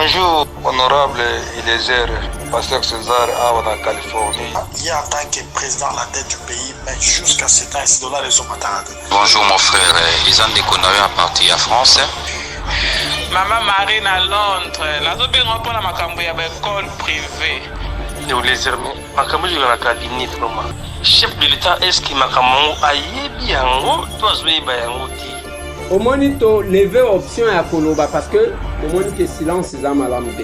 Bonjour honorable Eliezer, pasteur César awa na Californie. Ye en tant que président à la tête du pays, mais jusqu'à ce temps ici dollar ezomataka te. Bonjour mon frère, eza ndeko na yo à partir ya France. Mama Marie na Londres, nazobenga mpo na makambo ya baekole prive. Eliezer, mais makambo ezoleka na cabinet vraiment. Chef de l'État, est-ce que makambo yango ayebi yango to azoyeba yango te? Omoni to leve option ya koloba parce que omoni ke silence eza malamu te.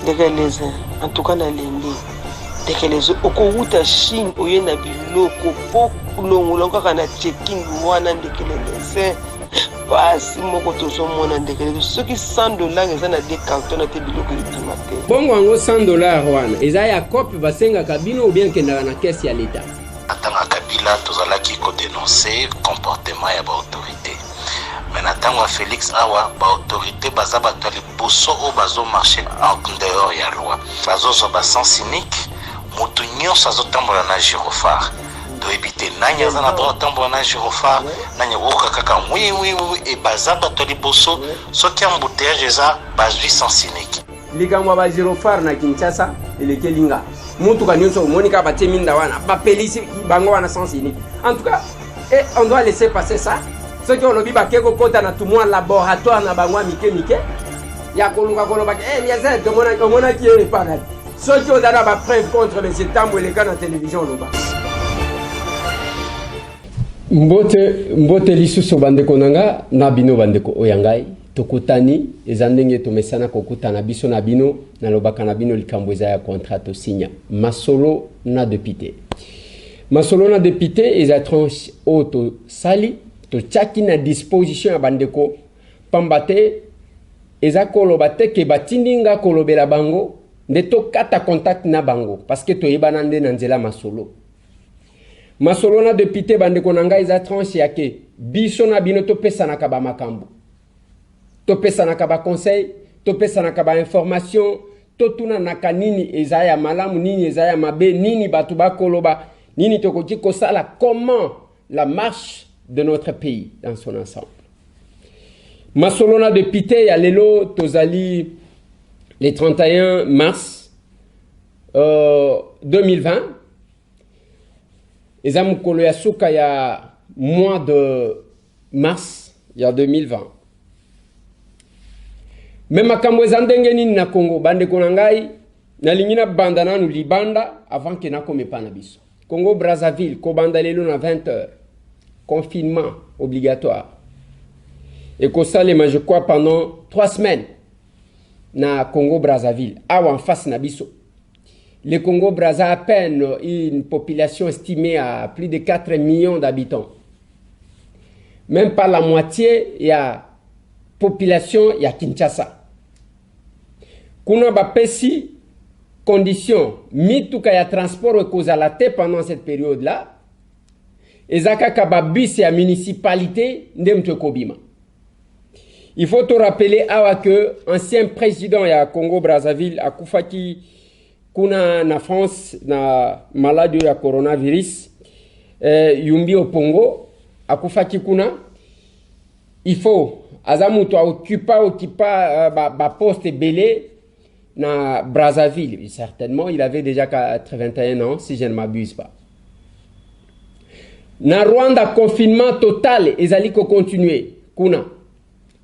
Ndeko Eliezer, en tout cas nalembi. Ndeko Eliezer, okowuta Chine oye na biloko po longola kaka na checking wana ndeko Eliezer. Pasi moko tozomona ndeko Eliezer, soki 100 $ eza na deux carton na te, biloko ebima te. Bongo yango 100 $ wana eza ya cope basengaka bino ou bien kendaka na caisse ya l'État? Na ntango ya Kabila, tozalaki kodénoncer comportement ya baautorité, mais na ntango ya Félix awa, baautorité baza bato ya liboso oyo bazomarcher en dehors ya loi. Bazozwa basens unique, moto nyonso azotambola na gyrophare. Toyebi te nani aza na droit atambola na gyrophare, nani akoyoka kaka wiwiwi. E baza bato ya liboso, soki embouteillage eza, bazwi sens unique. Likambo ya bagyrophare na Kinshasa elekeli nga. Mutuka nyonso omoni kaka batie minda wana, bapelisi bango wana sens unique. En tout cas, et on doit laisser passer ça? Soki olobi bake kokɔta na tumwa laboratoire na bango ya mike mike ya koluka koloba Eliezer, omonaki ye epa nani? Soki oza na bapreuve contre monsieur Tambo, eleka na télévision, oloba. Mbote, mbote lisusu bandeko na nga na bino, bandeko oyo ya ngai. Tokutani, eza ndenge tomesana kokutana biso na bino. Nalobaka na bino likambo eza ya contrat tosinya. Masolo na député, masolo na député eza tranche oyo tosali, totiaki na disposition ya bandeko, pamba te eza koloba te ke batindi nga kolobela bango nde tokata contact na bango, parce que toyebana nde na nzela masolo. Masolo na député, bandeko na ngai, eza tranche ya ke biso na bino topesanaka bamakambo, topesanaka baconseil, topesanaka bainformation, totunanaka nini eza ya malamu, nini eza ya mabe, nini bato bakoloba, nini tokoki kosala, comment la marche de notre pays dans son ensemble. Masolo na député ya lelo, tozali le 31 mars 2020. Eza mokolo ya suka ya mois de mars ya 2020. Mais makambo eza ndenge nini na Congo, bandeko na ngai? Nalingi nabanda nanu libanda avant ke nakoma epa na biso. Congo Brazzaville, kobanda lelo na 20 heures, confinement obligatoire ekosalema, je crois pendant 3 semaines na Congo Brazzaville, awa en face na biso. Le Congo Brazza a à peine une population estimée à plus de 4 millions d'habitants, même pas la moitié ya population ya Kinshasa. Kuna bapesi condition, mituka ya transport ekozala te pendant cette période là. Eza kaka babus ya municipalité nde moto ekobima. Il faut te rappeler awa que ancien président ya Congo Brazzaville akufaki kuna na France na maladie ya coronavirus. Yumbi Opongo akufaki kuna. Il faut aza moto aokipa baposte ba ebele na Brazzaville. Certainement il avait déjà 81 ans, si je ne m'abuse pas. Na Rwanda, confinement total ezali kocontinuer kuna,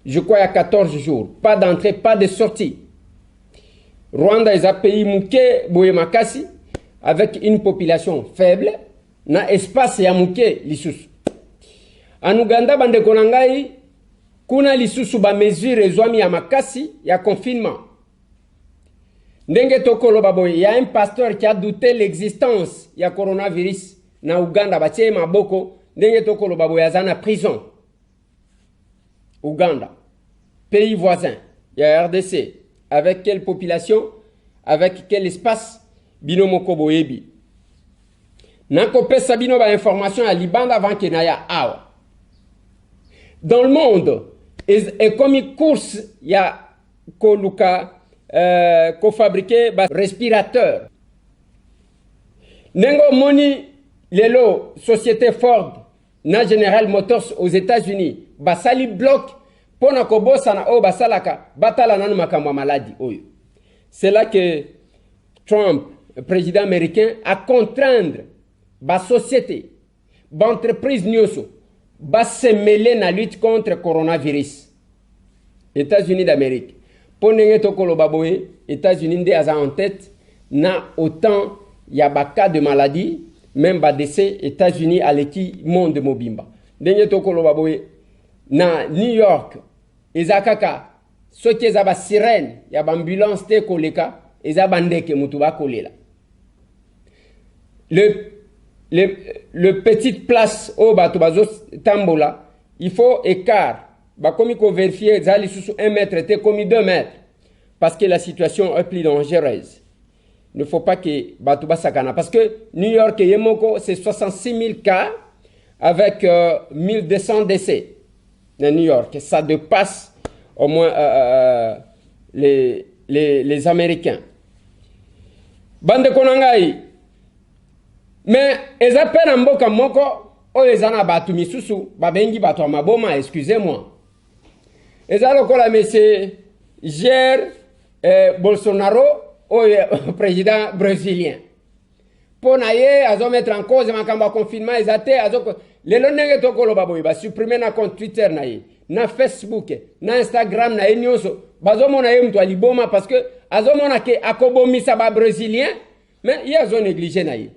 je crois ya 14 jours, pas d'entrée, pas de sortie. Rwanda eza pays moke boye makasi, avec une population faible na espace ya moke. Lisusu en Uganda, bandeko na ngai, kuna lisusu bamesure ezwami ya makasi ya confinement. Ndenge tokoloba boye, ya un pasteur qui a douté l'existence ya coronavirus na Uganda, batie ye maboko. Ndenge tokoloba boye, aza na prison. Uganda, pays voisin ya RDC, avec quelle population, avec quel espace, bino moko boyebi. Nakopesa bino bainformation ya libanda avant ke na ya awa. Dans le monde, ekomi course ya koluka kofabriquer barespirateur. Ndenge omoni lelo société Ford na General Motors aux États-Unis basali bloc. Mpo na kobosana oyo basalaka, batala nanu makambo ya maladi oyo. C'est là que Trump, président américain, a contraindre ba société, ba entreprise nyonso ba se mêler na lutte contre coronavirus. États-Unis d'Amérique. Mpo ndenge tokoloba boye, États-Unis nde aza en tête na autant ya ba cas de maladie, même ba décès, États-Unis aleki monde mobimba. Ndenge tokoloba boye, na New York eza kaka soki eza ba sirène ya ba ambulance te koleka eza bandeke mutu bakolela. Le petite place oyo bato bazotambola, il faut écart, bakomi kovérifier, eza lisusu 1 mètre te, komi 2 mètres, parce que la situation est plus dangereuse. Il ne faut pas que bato basakana, parce que New York ye moko, c'est 66 000 cas avec 1200 décès na New York. Ça dépasse au moins les Américains. Bandeko na ngai, mais eza mpe na mboka moko oyo eza na bato misusu babengi bato ya maboma, excusez-moi, eza lokola monsieur Jair Bolsonaro oyo président brésilien. Mpo na ye azomettre en cause makambo ya confinement eza te. Lelo ndenge tokoloba boye, basupprime na compte Twitter na ye, na Facebook, na Instagram na ye nyonso. Bazomona ye moto aliboma, parce que azomona ke akobomisa babrésilien, mais ye azonéglige na ye,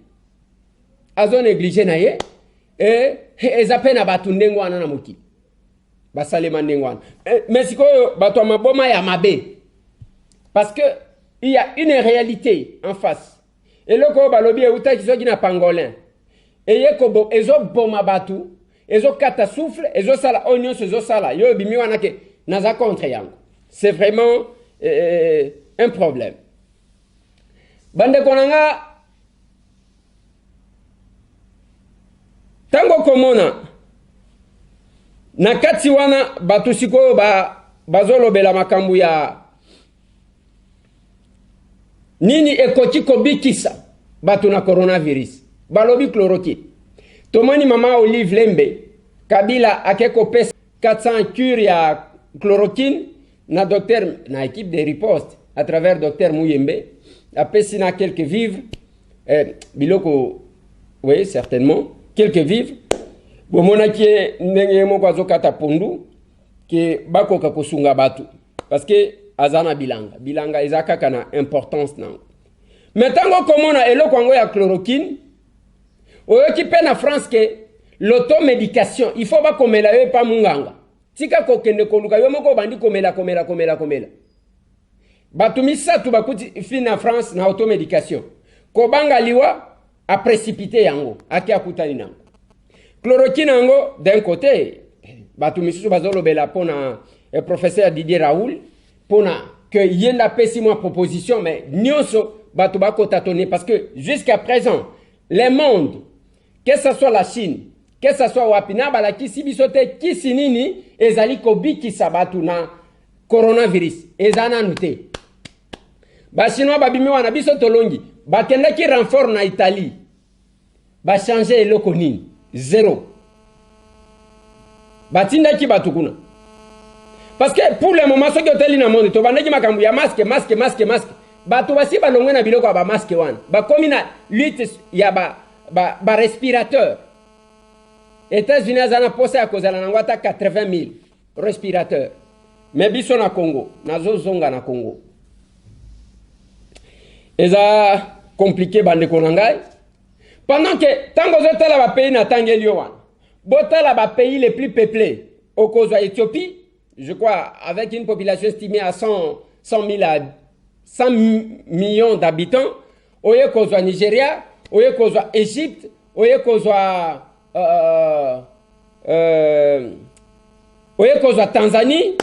azonéglige na ye. E eza mpe na bato ndenge wana na mokili, basalema ndenge wana. Mais sikoyo bato ya maboma ya mabe, parce que il y a une réalité en face. Eloko oyo balobi eutaki soki na pangolin, eye ezoboma bato, ezokata souffle, ezosala oyo nyonso ezosala. Yo ebimi wana ke naza contre yango, c'est vraiment un problème. Bandeko na nga, ntango komona na kati wana bato sikoyo bazolobela makambo ya nini ekoki kobikisa bato na coronavirus, balobi chloroquine. Tomoni mama Olive Lembe Kabila ake kopesa 400 cure ya chloroquine na docteur, na équipe de riposte, à travers docteur Muyembe, apesi na quelques vivres, biloko, oui, certainement quelques vivres. Bomonaki ye ndenge ye moko azokata pondu ke bakoka kosunga bato, parce que aza na bilanga. Bilanga eza kaka na importance nango. Mais ntango okomona eloko yango ya chloroquine, oyoki mpe na France ke l'automédication, il faut bakomela yo epa munganga. Tika kokende koluka yo moko, obandi komela, komela, komela, komela. Bato misato bakuti fi na France na automédication. Kobanga liwa, aprécipité yango, ake akutani nango. Chloroquine yango, d'un côté bato misusu bazolobela mpona professeur Didier Raoul, mpona ke ye nde apesi mwa proposition, mais nyonso bato bakotâtonner, parce que jusqu'à présent le monde, que ce soit la Chine, que ce soit wapi, na balakisi biso te kisi nini ezali kobikisa bato na coronavirus. Eza nanu te. Bachinois babimi wana, biso tolongi. Bakendaki renfort na Italie, bachange eloko nini? Zéro. Batindaki bato kuna, parce que pour le moment soki otali na monde, tobandaki makambo ya masque, masque, masque, masque. Bato basi balongwe na biloko ya bamasque wana, bakomi na lutte ya barespirateur. Ba États-Unis aza na posa ya kozala nango ata 80 000 respirateur. Mais biso na Congo, nazozonga na Congo, eza compliqué, bandeko na ngai. Pendant que ntango ozotala bapays natangeli yo wana, botala bapays les plus peuplés, okozwa Éthiopie, je crois, avec une population estimée à 100 000 à 100 millions d'habitants. Oye kozwa Nigeria, oye kozwa Égypte, oye kozwa oye kozwa Tanzanie,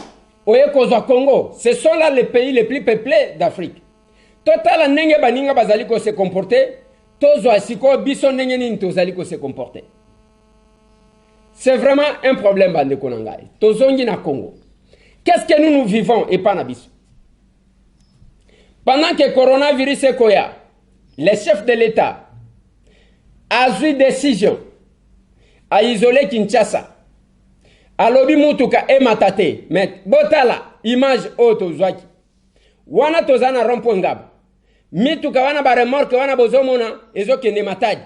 oye kozwa Congo. Ce sont là les pays les plus peuplés d'Afrique. Totala ndenge baninga bazali kose comporter, tozwa sikoyo biso ndenge nini tozali kose comporter. C'est vraiment un problème, bandeko na ngai. Tozongi na Congo, qu'est-ce que nous nous vivons epa na biso pendant que coronavirus ekoya? Le chef de l'État azwi décision aisoler Kinshasa. Alobi mutuka emata te, mais botala image oyo tozwaki wana. Toza na rond point Ngaba, mituka wana, baremorque wana bozomona ezokende Matadi.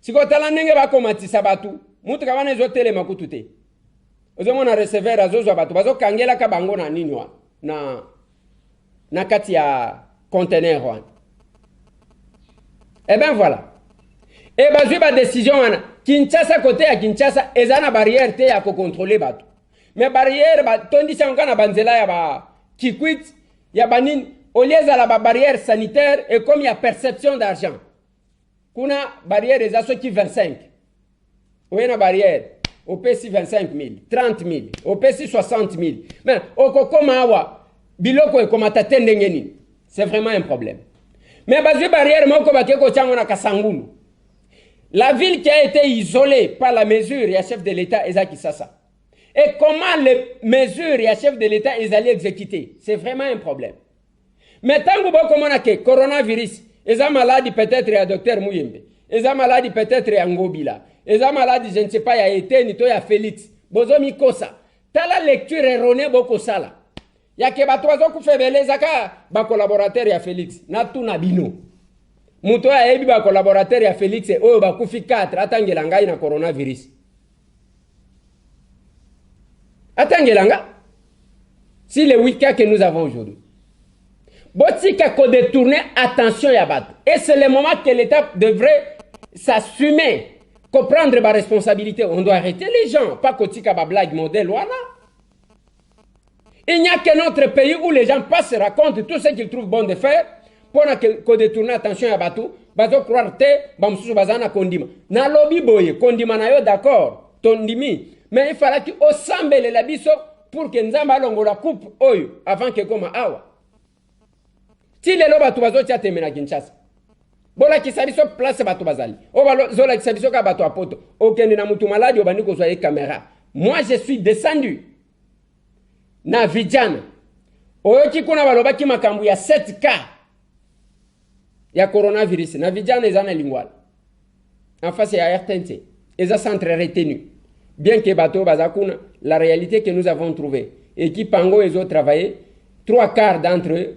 Sikoyo tala ndenge bakomatisa bato, mutuka wana ezotelema kutu te. Ozomona receveur azozwa bato, bazokangelaka bango na nini wana, na kati ya conteneur wana. Eh ben voilà, e bazwi badécision wana. Kinshasa, kote ya Kinshasa eza na barrière te ya kocontrôler bato, mais barrière batondisi yango kaka na banzela ya ba Kikwit, ya banini. Au lieu ezala babarrière sanitaire, ekomi ya perception d'argent. Kuna barrière eza soki 25, oye na barrière, opesi 25 000, 30 000, opesi 60 000, mais okokoma awa biloko ekomata te. Ndenge nini? C'est vraiment un problème. Mais bazwi barrière moko, bake kotia yango na Kasangulu. La ville qui a été isolée par la mesure ya chef de l'État eza Kinshasa. Et comment les mesures ya chef de l'État ezali exécutées, c'est vraiment un problème. Mais ntango bokomona ke coronavirus eza maladi peut-être ya docteur Muyembe, eza maladi peut-être ya Ngobila, eza maladi, je ne sais pas, ya Eteni to ya Félix, bozomikosa. Tala lecture erronée bokosala yake bato bazokufa ebele ezaka bacollaborateur ya Félix. Natuna bino, moto oyo ayebi bacollaborateur ya Félix oyo bakufi 4, atangela ngai na coronavirus, atangela nga. Si les huit cas que nous avons aujourd'hui, botika kodétourner attention ya bato. Et c'est le moment que l'État devrait s'assumer, comprendre ba responsabilité. On doit arrêter les gens, pas kotika bablague modèle wana. Il n'y a que notre pays où les gens passent, racontent tout ce qu'ils trouvent bon de faire mpona kodétourner attention ya bato. Bazocroire te, bamosusu baza na kondima. Nalobi boye, kondima na yo, d'accord, tondimi, mais ifalaki osambelela biso pour que Nzambe alongola coupe oyo avant ke ekoma awa. Ti lelo bato bazotia tembe na Kinshasa. Bolakisa biso place bato bazali oyo bazolakisa biso kaka bato ya Poto. Okende na mutu maladi, obandi kozwa ye caméra. Moi, je suis descendu na vijana, oyoki kuna balobaki makambo ya 7K ya coronavirus na vijana. Eza na Lingwala, en face ya RTNC, eza centre retenu. Bien que bato baza kuna, la réalité que nous avons trouvé, équipe yango ezotravailler, trois quarts d'entre eux,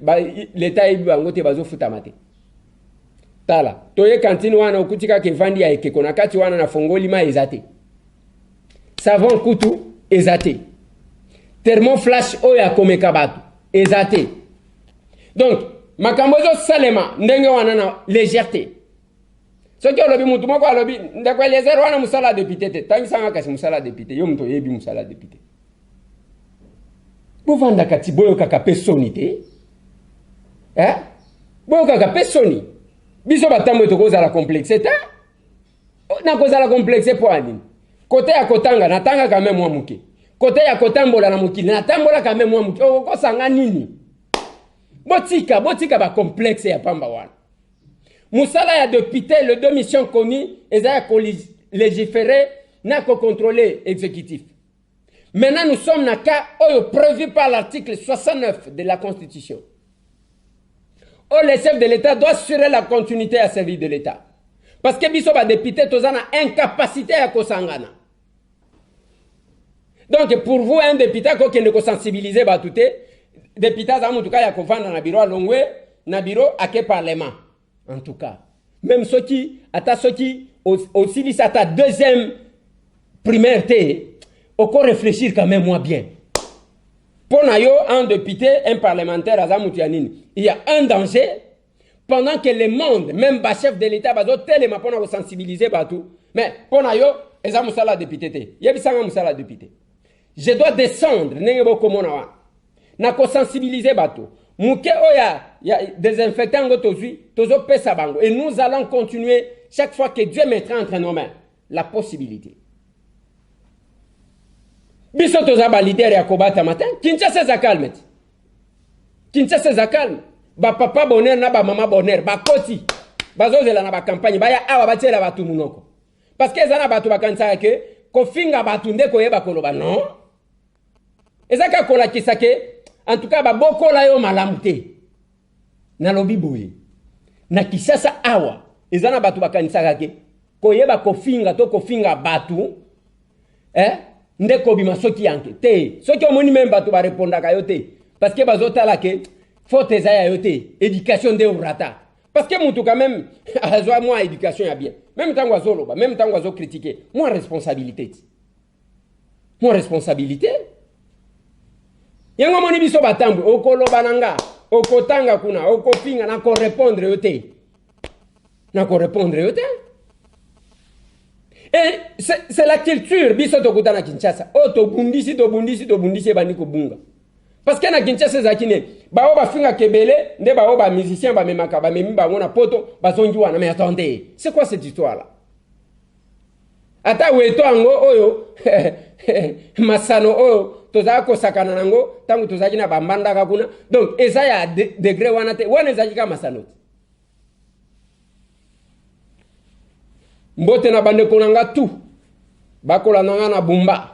l'État yebi bango te, bazofutama te. Tala, toye cantine wana, okuti kaka evandi ya ekeko na kati wana. Na fongoli, mai eza te, savon kutu eza te, thermoflash oyo akomeka bato eza te. Donc makambo ezosalema ndenge wana na légèreté. Soki olobi, mutu moko alobi: "Ndeko Eliezer, wana mosala ya député te." Tangisanga kasi mosala ya député. Yo moto oyebi mosala ya député, bovandaka ti boyokaka mpe soni te, eh? Boyokaka mpe soni. Biso batambo tokozala complexe te. Nakozala complexe mpo ya nini? Kote ya kotanga, natangaka me mwa moke. Kote ya kotambola na mokili, natambolaka me mwa moke. Okokosanga nini? Botika, botika bacomplexe ya pamba wana. Mosala ya député, le deux missions connues eza ya kolégiférer na kocontrôler exécutif. Maintenant, nous sommes na cas oyo prévu par l'article 69 de la Constitution, oyo le chef de l'État doit assurer la continuité ya service de l'État, parce que biso badéputé toza na incapacité ya kosangana. Donc pour vous, un député akokende kosensibiliser bato te? Député aza mutuka ya kovanda na biro, alongwe na biro, ake parlement. En tout cas, même soki ata soki osilisi ata deuxième primaire te, oko réfléchir quand même moi bien. Mpo na yo, un député, un parlementaire aza mutu ya nini? Il y a un danger pendant que le monde, même bachef de l'État bazotelema mpona kosensibiliser bato, mais mpo na yo eza mosala ya député te. Yebisanga mosala ya député. Je dois descendre ndenge bokomona wana na kosensibiliser bato moke oyo ya désinfectant yango tozwi, tozopesa bango, et nous allons continuer chaque fois que Dieu mettra entre nos mains la possibilité. Biso toza baleader ya kobatama te. Kinshasa eza calme ti, Kinshasa eza calme. Bapapa bonheur na bamama bonheur bakoti, bazozela na bacampagne, baya awa batiela bato munoko, parce que eza na bato bakanisaka ke kofinga bato nde koyeba koloba. Non, eza kaka kolakisa ke en tout cas babokola yo malamu te. Nalobi boye, na Kinshasa awa eza na bato bakanisaka ke koyeba kofinga to kofinga bato, eh? Nde kobima soki yanke te. Soki omoni meme bato barepondaka yo te parce que bazotala ke faute eza ya yo te, éducation nde orata. Parce que mutu quand même azwa mwa éducation ya bien, même ntango azoloba, même ntango azocritiquer, mwa responsabilité ti, mwa responsabilité. Yango omoni biso batambwe, okoloba na nga, okotanga kuna, okofinga, nakorépondre yo te, nakorépondre yo te. Et c'est la culture biso tokuta na Kinshasa. Oyo tobundisi, tobundisi, tobundisi, ebandi kobunga. Parce que na Kinshasa ezalaki nini? Baoyo bafingaka ebele nde baoyo bamusicien bamemaka, bamemi bango na poto, bazongi wana. Mais attendez, c'est quoi cette histoire là? Ata weto yango oyo masano oyo tozalaki kosakana nango ntango tozalaki na bambandaka kuna, donc eza ya degré wana te, wana ezalaki kaka masano te. Mbote na bandeko na nga tu bakolanda nga na Bumba.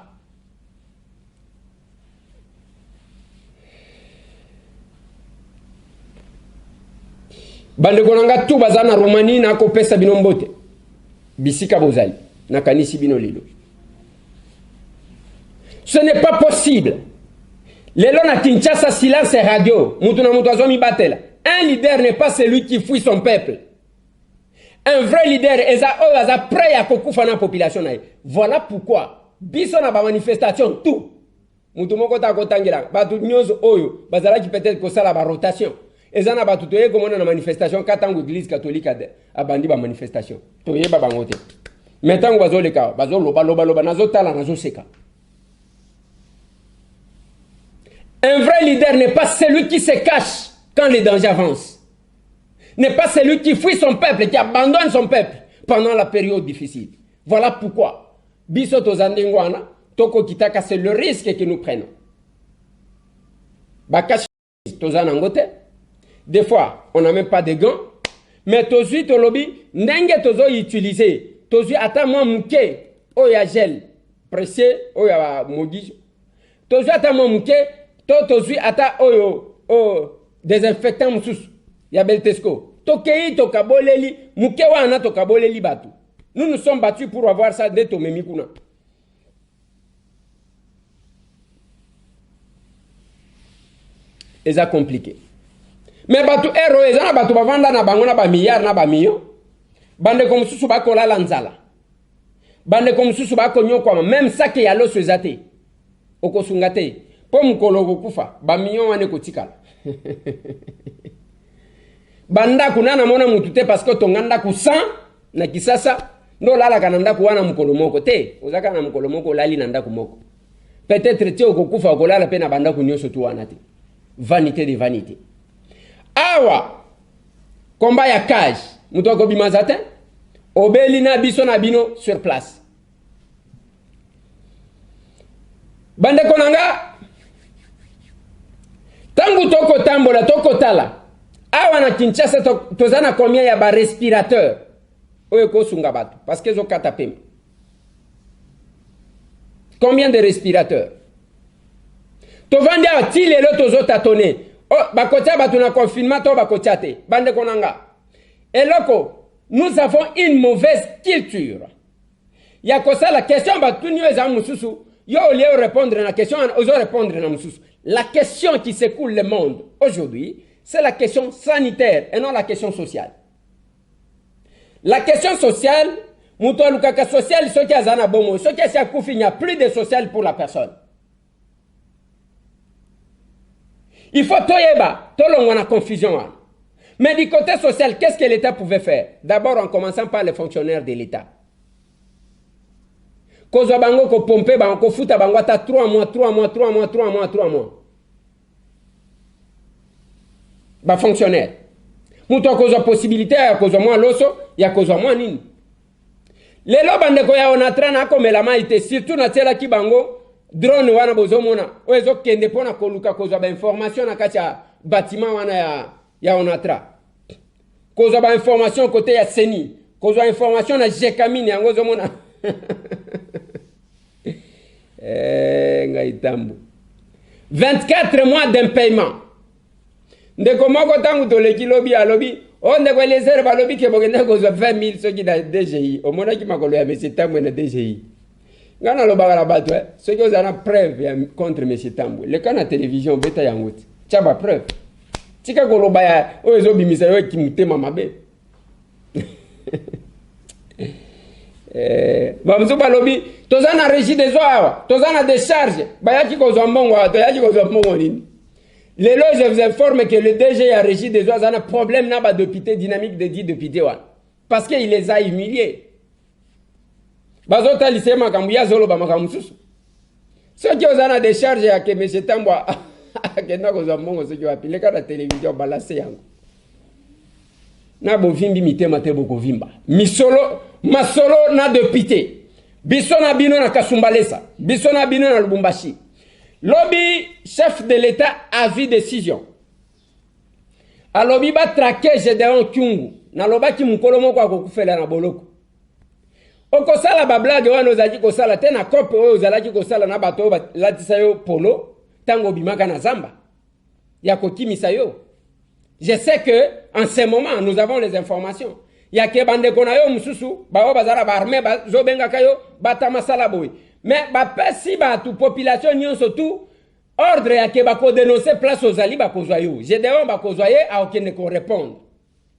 Bandeko na nga tu baza na Romanie, nakopesa bino mbote bisika bozali, nakanisi bino lelo. Ce n'est pas possible. Lelo na Kinshasa, silence radio, mutu na mutu azomibatela. Un leader n'est pas celui qui fuit son peuple. Un vrai leader eza oyo aza prêt ya kokufa na population na ye. Voilà pourquoi biso na ba manifestation tout mutu moko ta kotangela bato nyonso oyo bazalaki peut-être kosala ba rotation. Eza na bato toye komona na manifestation ka ntango église catholique abandi ba manifestation, toyeba bango te. Mais ntango bazoleka, bazoloba loba loba, nazotala, nazoseka. Un vrai leader n'est pas celui qui se cache quand les dangers avancent, n'est pas celui qui fuit son peuple, qui abandonne son peuple pendant la période difficile. Voilà pourquoi biso toza ndenge wana, tokokitaka, c'est le risque que nous prenons. Bakashi toza nango te, des fois on n'a même pas de gants, mais tozwi, tolobi ndenge tozoutiliser, tozwi ata mwa moke oyo ya gel précieux oyo ya mogijo, tozwi ata mwa moke to tozwi ata oyo oyo désinfectant mosusu ya Beltesco, tokei tokaboleli moke wana, tokaboleli bato. Nous nous sommes battus pour avoir ça, nde tomemi kuna. Eza compliqué, mais bato ere oyo eza na bato bavanda na bango na bamilliard na bamillion. Bandeko mosusu bakolala nzala, bandeko mosusu bakonyokwama, même saki ya loso eza te. Okosunga te mpo mokolo okokufa, bamillion wana ekotikala. Bandako na namona mutu te, parce que otonga ndako 100 na Kisasa nde olalaka na ndako wana mokolo moko te. Oza kaka na mokolo moko olali na ndako moko, peut-être ti okokufa okolala mpe na bandako nyonso tu wana te. Vanité de vanité. Awa komba ya cage, moto akobima aza te, obeli na biso na bino sur place. Bandeko na nga, ntango tokotambola, tokotala awa na Kinshasa, toza na combien ya barespirateur oyo ekosunga bato parce que ezokata pema? Combien de respirateurs? Tovandi awa ti lelo, tozotatone. Oh, bakotia bato na confinement to bakotia te? Bandeko na nga, eloko, nous avons une mauvaise culture ya kosala question. Batuni oyo eza mosusu, yo au lieu répondre na question wana, ozo répondre na mosusu. La question qui secoue le monde aujourd'hui, c'est la question sanitaire et non la question sociale. La question sociale, moto alukaka social soki aza na bomoi. Soki asi akufi, il n'y a plus de social pour la personne. Il faut toyeba tolongwa na confusion wana. Mais du côté social, qu'est-ce que l'État pouvait faire? D'abord, en commençant par les fonctionnaires de l'État, kozwa bango, kopompe bango, kofuta bango ata 3 mois, 3 mois, 3 mois, 3 mois, 3 mois. Bafonctionnaire, moto akozwa possibilité ya kozwa mwa loso, ya kozwa mwa nini. Lelo bandeko ya Onatra nakomela mai te. Surtout natielaki bango drone wana bozomona oyo ezokende mpona koluka kozwa bainformation na kati ya bâtiment wana ya Onatra, kozwa bainformation côté ya CENI, kozwa information na Gécamines. Yango ozomona ngai tambo 24 mois d'impaiement. Ndeko moko, ntango toleki lobi, alobi: "O oh, ndeko Eliezer, balobi ke bokende kozwa 20 000 soki na DGI." Omonaki makolo ya monsieur Tambwe na DGI. Ngai nalobaka na bato, eh, soki oza na preuve ya contre monsieur Tambwe, leka na télévision, obeta yango te, tia ba preuve, tika koloba ya oyo ezobimisa yo kimotema mabe. Eh, bamosusu balobi toza na régie des eaux awa, toza na décharge, bayaki kozwa mbongo awa, toyaki kozwa mbongo nini? Lelo je vous informe que le DG ya régie des eaux aza na problème na badepute dynamique de 10 député wana, parce que il les a humiliés. Bazotalisa ye makambo, ye azoloba makambo mosusu. Soki oza na décharge ya ke monsieur Tambwa akenda kozwa mbongo soki wapi, leka na télévision, balase yango. Na bovimbi mitema te, bokovimba misolo masolo na député. Biso na bino na Kasumbalesa, biso na bino na Lubumbashi. Lobi chef de l'État avis décision, alobi batraquer Gédéon Kyungu. Nalobaki mokolo moko akokufela na boloko. Okosala bablague wana ozalaki kosala te na kope oyo ozalaki kosala na bato oyo balatisa yo polo ntango obimaka na zamba ya kokimisa yo. Je sais que en ce moment nous avons les informations ya ke bandeko na yo mosusu baoyo bazala baarme bazobengaka yo batamasala boye, mais bapesi bato, population nyonso tu ordre ya ke bakodénoncer place ozali, bakozwa yo. Gédéon bakozwa ye, akokende korépondre.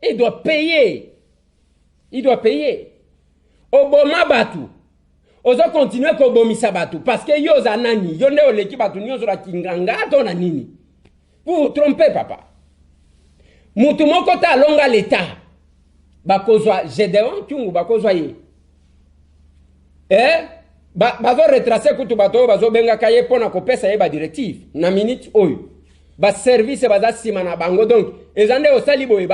Il doit payer, il doit payer. Oboma bato, ozokontinue kobomisa bato parce que yo oza nani? Yo nde oleki bato nyonso na kinganga to na nini? Vous vous trompez, papa. Mutu moko te alonga leta. Bakozwa Gédéon Kyungu, bakozwa ye. Eh? Bazoretracer kutu bato oyo bazobengaka ye mpo na kopesa ye badirective. Na minute oyo baservice baza nsima na bango, donc eza nde osali boye,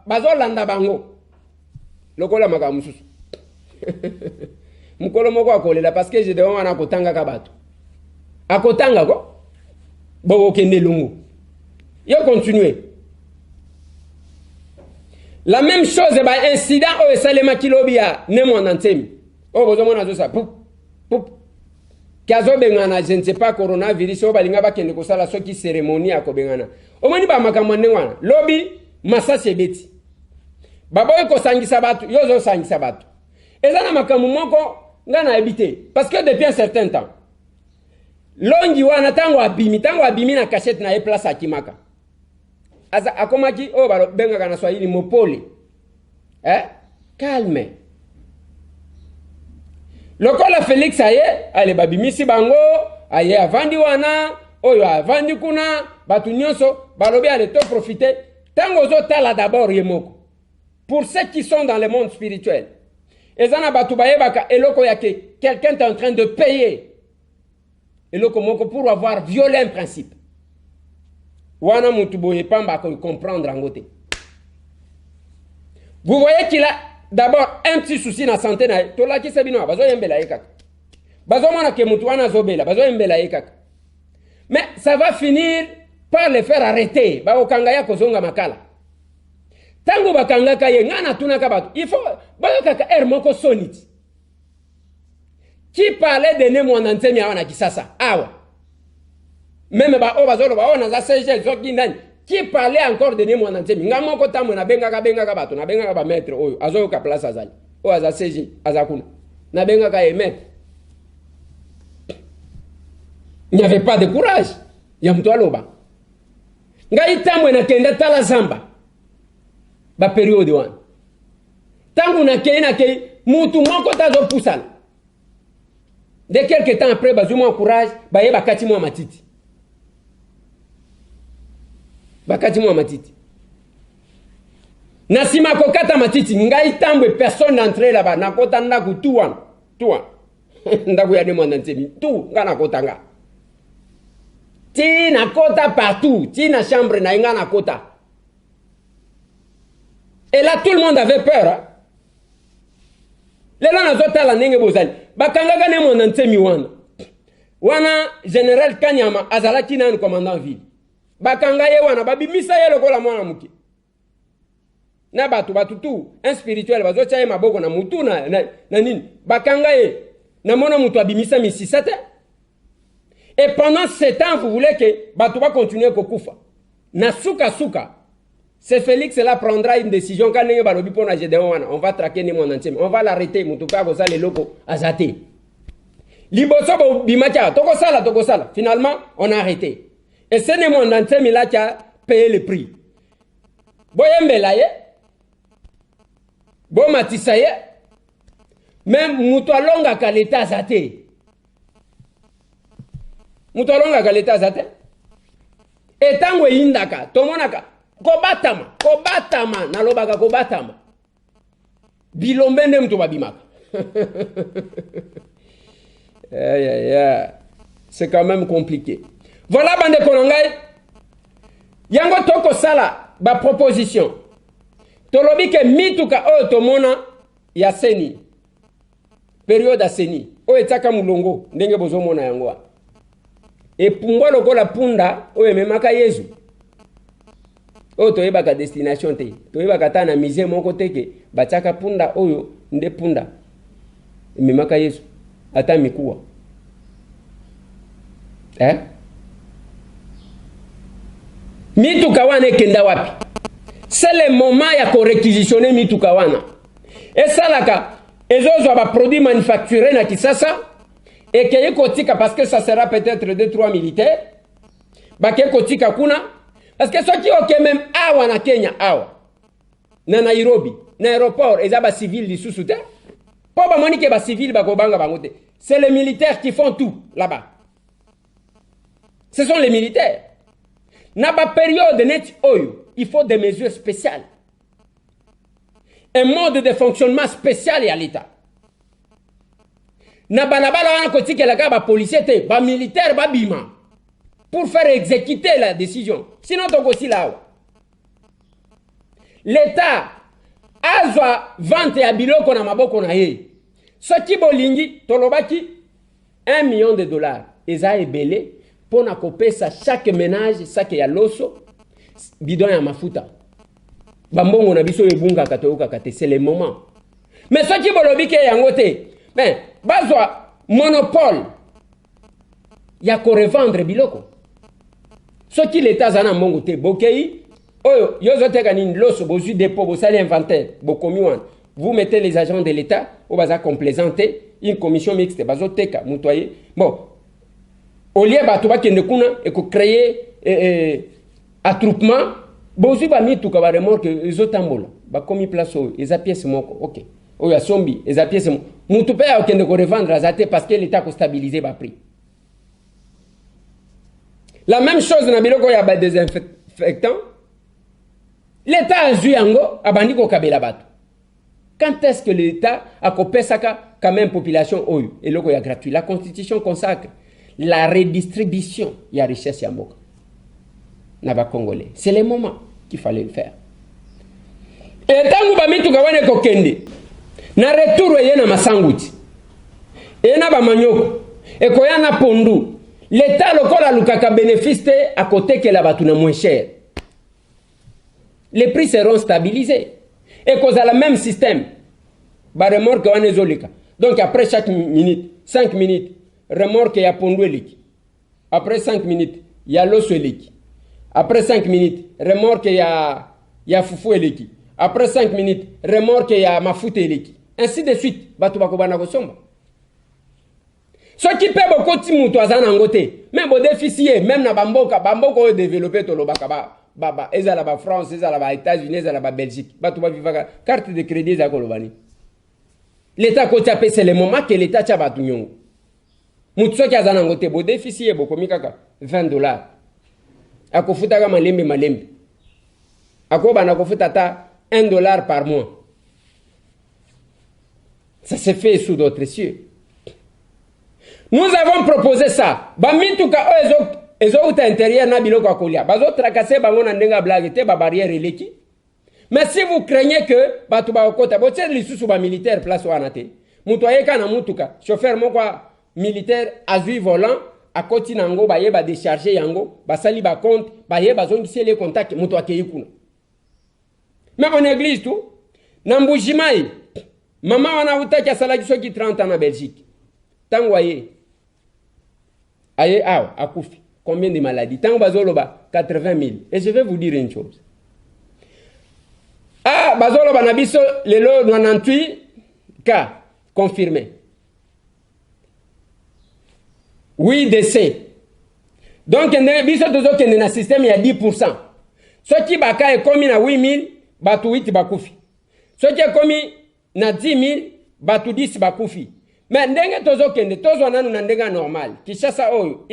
bazolanda bango lokola makambo mosusu. Mokolo moko akolela parce que Gédéon wana akotangaka bato, akotanga ko bokokende elongo. Yo continue la même chose. Baincident oyo esalemaki lobi ya Ne Mwanda Nsemi oyo bozomona azosala pup pup ke azobengana, je ne sais pas, coronavirus oyo balinga bakende kosala soki cérémonie ya kobengana. Omoni bamakambo ya ndenge wana. Lobi masasi ebeti, baboyi kosangisa bato, yo ozosangisa bato. Eza na makambo moko ngai nayebi te, parce que depuis un certain temps longi wana, ntango abimi na cachette na ye, place akimaka, aza akomaki oyo babengaka na Swahili mopole, eh? Calme lokola Félix aye, ale babimisi bango, aye avandi wana, oyo avandi kuna, bato nyonso balobi ale to profite. Ntango ozotala d'abord ye moko, pour ceux qui sont dans le monde spirituel, eza na bato bayebaka eloko ya ke quelqu'un est en train de payer eloko moko pour avoir violé un principe wana. Mutu boye pamba akocomprendre yango te. Vous voyez qu'il a d'abord un petit souci na santé na ye. Tolakisa bino, bazoyembela ye kaka, bazomona ke mutu wana azobela, bazoyembela ye kaka, mais ça va finir par le faire arrêter. Bakokanga ye, akozonga makala. Ntango bakangaka ye, ngai natunaka bato, il faut bayokaka aire moko soni ti. Qui parlait de Ne Mwanda Nsemi awa na Kisasa awa? Même baoyo bazoloba oyo naza CG soki nani, qui parlait encore de Ne Mwanda Nsemi? Nga moko ntango nabengaka bengaka bato, nabengaka bamaître oyo azoyoka place azali, oyo aza CG aza kuna, nabengaka ye maître, il n'y avait pas de courage ya moto aloba. Ngai ntango nakenda tala zamba, bapériode wana, ntango nakei mutu moko te azopusana. De quelque temps après bazwi mwa courage, baye bakati mwa matiti, bakati mwa matiti. Na nsima kokata matiti, ngai Tambwe, personne n'entre là-bas. Nakota ndako tu wana, tu wana ndako ya Ne Mwanda Nsemi tu, nga nakota, nga ti nakota partout, ti na chambre na ye nga nakota. Et là tout le monde avait peur, hein? Lelo nazotala ndenge bozali. Bakangaka Ne Mwanda Nsemi wana wana, général Kanyama azalaki nanu commandant ville. Bakanga ye wana, babimisa ye lokola mwana moke na bato, bato tu un spirituel bazotia ye maboko na mutu na nini. Bakanga ye, namona moto abimisa misisa te. Et pendant ce temps vous voulez que bato bacontinue kokufa. Na sukasuka c'est Félix là prendra une décision ka ndenge balobi mpo na Gédéon wana, on va traquer Ne Mwanda Nsemi, on va l'arrêter. Moto mpe akozala eloko aza te. Liboso bobimaki awa, tokosala, tokosala. Finalement, on a arrêté. Et ce n'est mon nsemi là qui a payé le prix. Boyembela ye, bomatisa ye, mais moto alongaka leta aza te. Moto alongaka leta aza te. Etango eyindaka, tomonaka kobatama, kobatama, nalobaka kobatama. Bilombe nde moto babimaka. Aïe, aïe, aïe. C'est quand même compliqué. Voilà bandeko na ngai. Yango tokosala ba proposition. Tolobi ke mituka oyo tomona ya seni. Periode ya seni. Oyo etiaka mulongo ndenge bozomona yango wana. Epumbwa lokola punda oyo ememaka Yezu. Oyo toyebaka destination te. Toyebaka ata na musée moko te ke batiaka punda oyo nde punda ememaka Yesu. Ata mikuwa. Eh? Mituka wana ekenda wapi? C'est le moment ya ko réquisitionner mituka wana. Esalaka ezozwa ba produits manufacturés na Kisasa ekei kotika parce que ça sera peut-être 2-3 militaires bakei kotika kuna parce que soki oke même awa na Kenya awa na Nairobi na aéroport eza ba civil lisusu te po bamoni ke ba civil bakobanga bango te. C'est les militaires qui font tout là-bas. Ce sont les militaires. Na ba période neti oyo, il faut des mesures spéciales. Un mode de fonctionnement spécial ya l'État. Na balabala wana kotikelaka ba policiers te, ba militaires babima pour faire exécuter la décision. Sinon tokosila awa. L'État azwa vente ya biloko na maboko na ye. Soki bolingi tolobaki 1 million de dollars eza ebele pona kopesa chaque ménage sac ya loso, bidon ya mafuta. Bambongo na biso ebungaka toyokaka te, c'est le moment. Mais soki bolobi ke yango te, mais bazwa monopole ya ko revendre biloko. Soki l'État aza na mbongo te, bokei oyo yo ozoteka nini loso, bozwi dépôt, bosali inventaire, bokomi wana. Vous mettez les agents de l'État oyo baza complaisant te, une commission mixte bazoteka moto aye. Bon, au lieu bato bakende kuna eko créer attroupement, bozwi ba mituka ba remorque ezotambola, bakomi place oyo eza pièce moko, ok. Oyo asombi eza pièce moko. Mutu pe akende ko revendre aza te parce que l'État ko stabiliser ba prix. La même chose na biloko ya ba désinfectant. L'État azwi yango abandi kokabela bato. Quand est-ce que l'État akopesaka quand même population oyo eloko ya gratuit? La Constitution consacre la redistribution ya richesse ya mboka na ba Congolais. C'est le moment qu'il fallait le faire. Et tangu ba mituka wana ekokende na retour eye na masanguti, eye na ba manyoko, ekoya na pondu. L'État lokola alukaka bénéfice te akotekela bato na moins cher. Les prix seront stabilisés. Et cause à la même système, ba remorque wana ezoleka. Donc après chaque minute, 5 minutes, remorque ya pondu eleki. Après 5 minutes, ya loso eleki. Après 5 minutes, remorque ya fufu eleki. Après 5 minutes, remorque ya mafuta eleki. Ainsi de suite, bato bakobanda kosomba. Soki pe bokoti mutu aza nango te, mais bodefisi ye, même na bamboka, bamboka oyo développé tolobaka ba ezala ba France, ezala ba États-Unis, ezala ba Belgique, bato bavivaka carte de crédit eza koloba nini? L'État koti ape, c'est le moment que l'État tia bato nyongo. Mutu soki aza nango te, bodefisi ye, bokomi kaka 20 $. Akofutaka malembe malembe. Akobanda kofuta ata 1 $ par mois. Ça s'est fait sous d'autres cieux. Nous avons proposé ça. Ba mituka oyo ezouta intérieur na biloko ya kolia. Bazo tracasser bango na ndenge ya blague te, ba barrière eleki. Mais si vous craignez que bato bakokota, botie lisusu ba militaire place wana te. Moto ayeka na mutuka, chauffeur moko militaire azwi volant, akoti nango, baye ba décharger yango, basali ba compte, baye bazongiseli ye contact, moto akei kuna. Mais on néglige tout. Na Mbujimayi, mama wana awutaki asalaki soki 30 ans na Belgique. Tango aye awa akufi. Combien de maladies? Tango bazoloba 80 000. Et je vais vous dire une chose. Ah, bazoloba na biso lelo 98 cas confirmés. 8 décès. Donc ndenge biso tozokende na système ya 10%. Soki baka ekomi na 8000, bato 8 bakufi. Soki ekomi na 10 000, bato 10 bakufi. Mais ndenge tozokende, tozwa nanu na ndenge ya normal. Kinshasa oyo,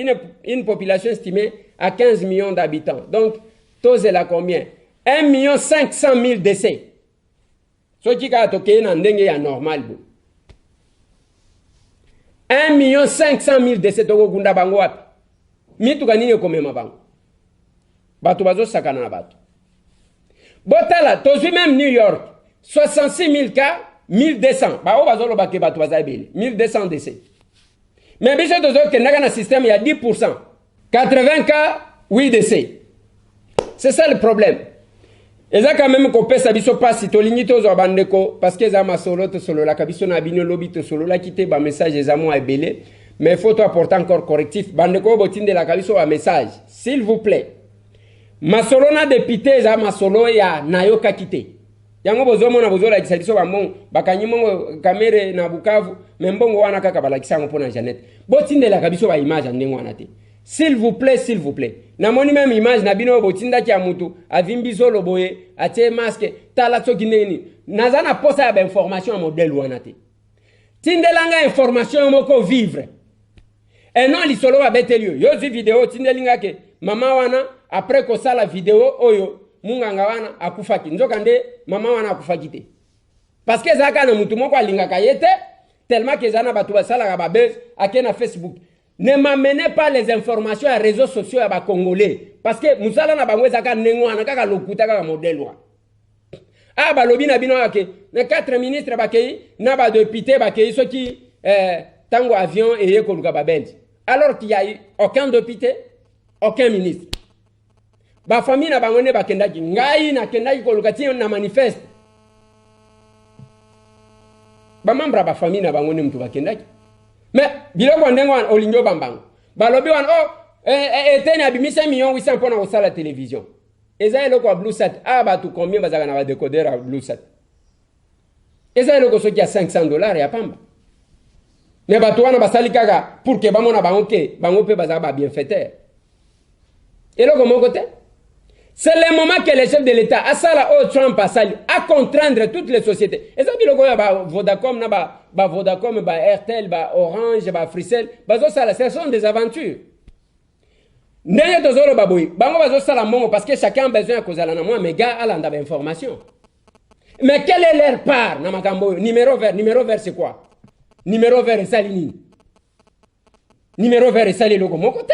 une population estimée à 15 millions d'habitants, donc tozela combien? 1 million 500 000 décès soki kaka tokei na ndenge ya normal. Bo 1 million 500 000 décès, tokokunda bango wapi? Mituka nini ekomema bango? Bato bazosakana na bato. Botala, tozwi même New York, 66 000 cas, 1200. Baoyo bazoloba ke bato baza ebele, 1200 décès. Mais biso tozokendaka na système ya 10%, 80 cas, 8 décès. C'est ça le problème. Eza quand même kopesa biso mpasi. Tolingi tozwa bandeko parce que eza masolo tosololaka biso na bino. Lobi tosololaki te, bamessage eza mwa ebele, mais faut toapporter encore correctif. Bandeko oyo botindelaka biso bamessage, s'il vous plaît, masolo na député eza masolo ya nayokaki te. Yango bozomona bozolakisa biso bambongo bakangi mbongo Kamerhe na Bukavu, mais mbongo wana kaka balakisa yango mpona Jeannette. Botindelaka biso baimage ya ndenge wana te, s'il vous plaît, s'il vous plaît. Namoni même image na bino oyo botindaki ya mutu avimbi zolo boye, atie masque, tala soki ndenge nini. Naza na posa ya bainformation ya modèle wana te. Tindelanga information moko vivre eno lisolo babeteli yo. Yo zwi video, otindeli nga ke mama wana après kosala video oyo, munganga wana akufaki. Nzoka nde mama wana akufaki te, parce que ezalaka na mutu moko alingaka ye te, tellement ke eza na bato basalaka babuzz, ake na Facebook. Ne m'amenez pas les informations ya réseaux sociaux ya bacongolais, parce que mosala na bango ezalaka ndenge wana, kaka lokuta, kaka modèle wana. Ah, balobi na bino ake na 4 ministre bakei na badéputé bakei soki ntango avion eye koluka babelge, alors qu'il y a eu aucun député, aucun ministre. Bafamille na bango nde bakendaki. Ngai nakendaki koluka ti na manifeste, bamembre ya bafamille na bango nde moto bakendaki. Mais biloko ndenge wana olingi obambango. Balobi wana oh, eteni abimisa million 800 mpona kosala télévision. Eza eloko ya Bluesat. Awa bato combien bazalaka na badécodeur ya Bluesat? Eza eloko soki ya 500 $ ya pamba. Mais bato wana basali kaka pour ke bamona bango ke bango mpe bazala babienfaiteur. Eloko moko te. C'est le moment que le chef de l'État asala oyo Trump asali, acontraindre toutes les sociétés. Eza biloko oyo ba Vodacom na ba Vodacom, ba Airtel, ba Orange, ba Africell bazosala, ce sont des aventures. Ndenge tozoloba boye, bango bazosala mbongo parce que chacun a besoin ya kozala na mwa méga, alanda bainformation. Mais quelle est leur part na makambo oyo? Numéro vert, numéro vert, c'est quoi numéro vert? Esali nini numéro vert? Esali eloko moko te.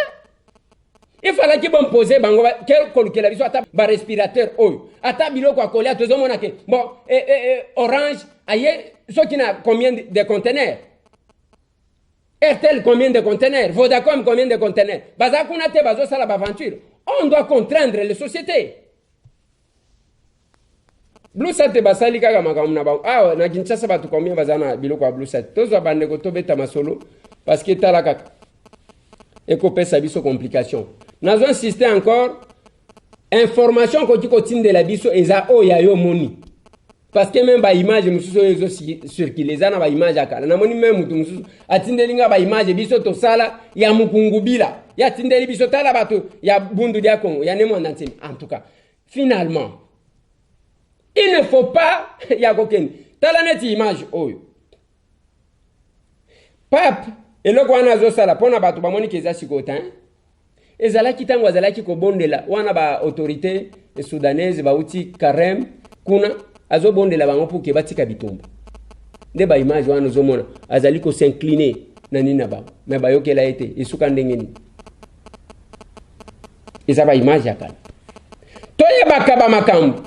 Ifalaki bomposer bango ke kolukela biso ata barespirateur oyo, ata biloko ya kolia. Tozomona ke bon, Orange aye soki na combien de conteneurs, Airtel combien de conteneurs, Vodacom combien de conteneurs. Baza kuna te, bazosala baventure. On doit contraindre les sociétés. Bluesat basali kaka makambo na bango. Awa na Kinshasa bato combien baza na biloko ya Bluesat? Tozwa bandeko, tobeta masolo, parce que tala kaka ekopesa biso complication. Nazo insiste encore, information koki kotindela biso eza oyo ya yo moni, parce que même baimage mosusu oyo ezocircule eza na baimage ya kala. Namoni même motu mosusu atindeli nga baimage biso tosala ya Mukungubila, ye atindeli biso, tala bato ya Bundu dia Congo, ya Ne Mwanda Nsemi. En tout cas, finalement, il ne faut pas ya kokende. Tala neti image oyo, pape, eloko wana azosala mpo na bato bamoni ke eza sikoyo te. Ezalaki ntango azalaki kobondela wana, baautorité soudanaise bauti Khartoum kuna, azobondela bango mpo ke batika bitumba. Nde baimage wana ozomona azali kos'incliner na nini na bango, mais bayokela ye te. Esuka ndenge nini? Eza baimage ya kala. Toyebaka bamakambo.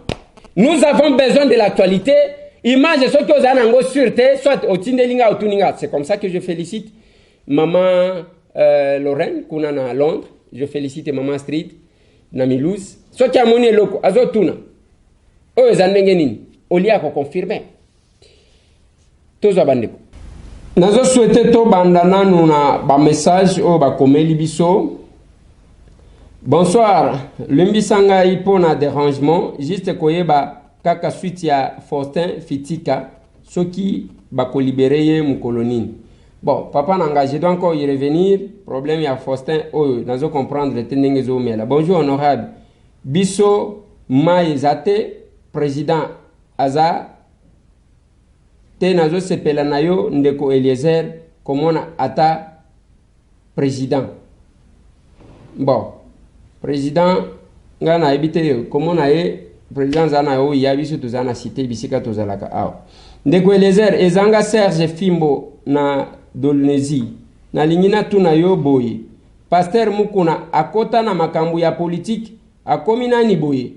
Nous avons besoin de l'actualité. Image soki ozala nango sûr te, soit otindeli nga, otuni nga. C'est comme ça que je félicite maman Lorraine kuna na Londres, je félicite maman Astrid na Mulhouse. Soki amoni eloko, azotuna oyo eza ndenge nini, olia akoconfirme. Tozwa bandeko. Nazosouhaiter tobanda nanu na bamessage oyo bakomeli biso. Bonsoir, limbisa ngai mpo na dérangement. Juste koyeba kaka suite ya Faustin Fitika, soki bakolibérer ye mokolo nini. Bon, papa na nga, je dois encore y revenir. Problème ya Faustin oyo nazo comprendre te ndenge ezomela. Bonjour honorable. Biso mai eza te, président aza te. Nazosepela na yo ndeko Eliezer komona ata président. Bon, président ngai nayebi te komona ye président aza na oyo ya biso, toza na cité bisika tozalaka awa. Ndeko Eliezer, ezanga Serge Fimbo na Dolnésie. Nalingi natuna yo boye: pasteur Mukuna akota na makambo ya politike, akomi nani boye?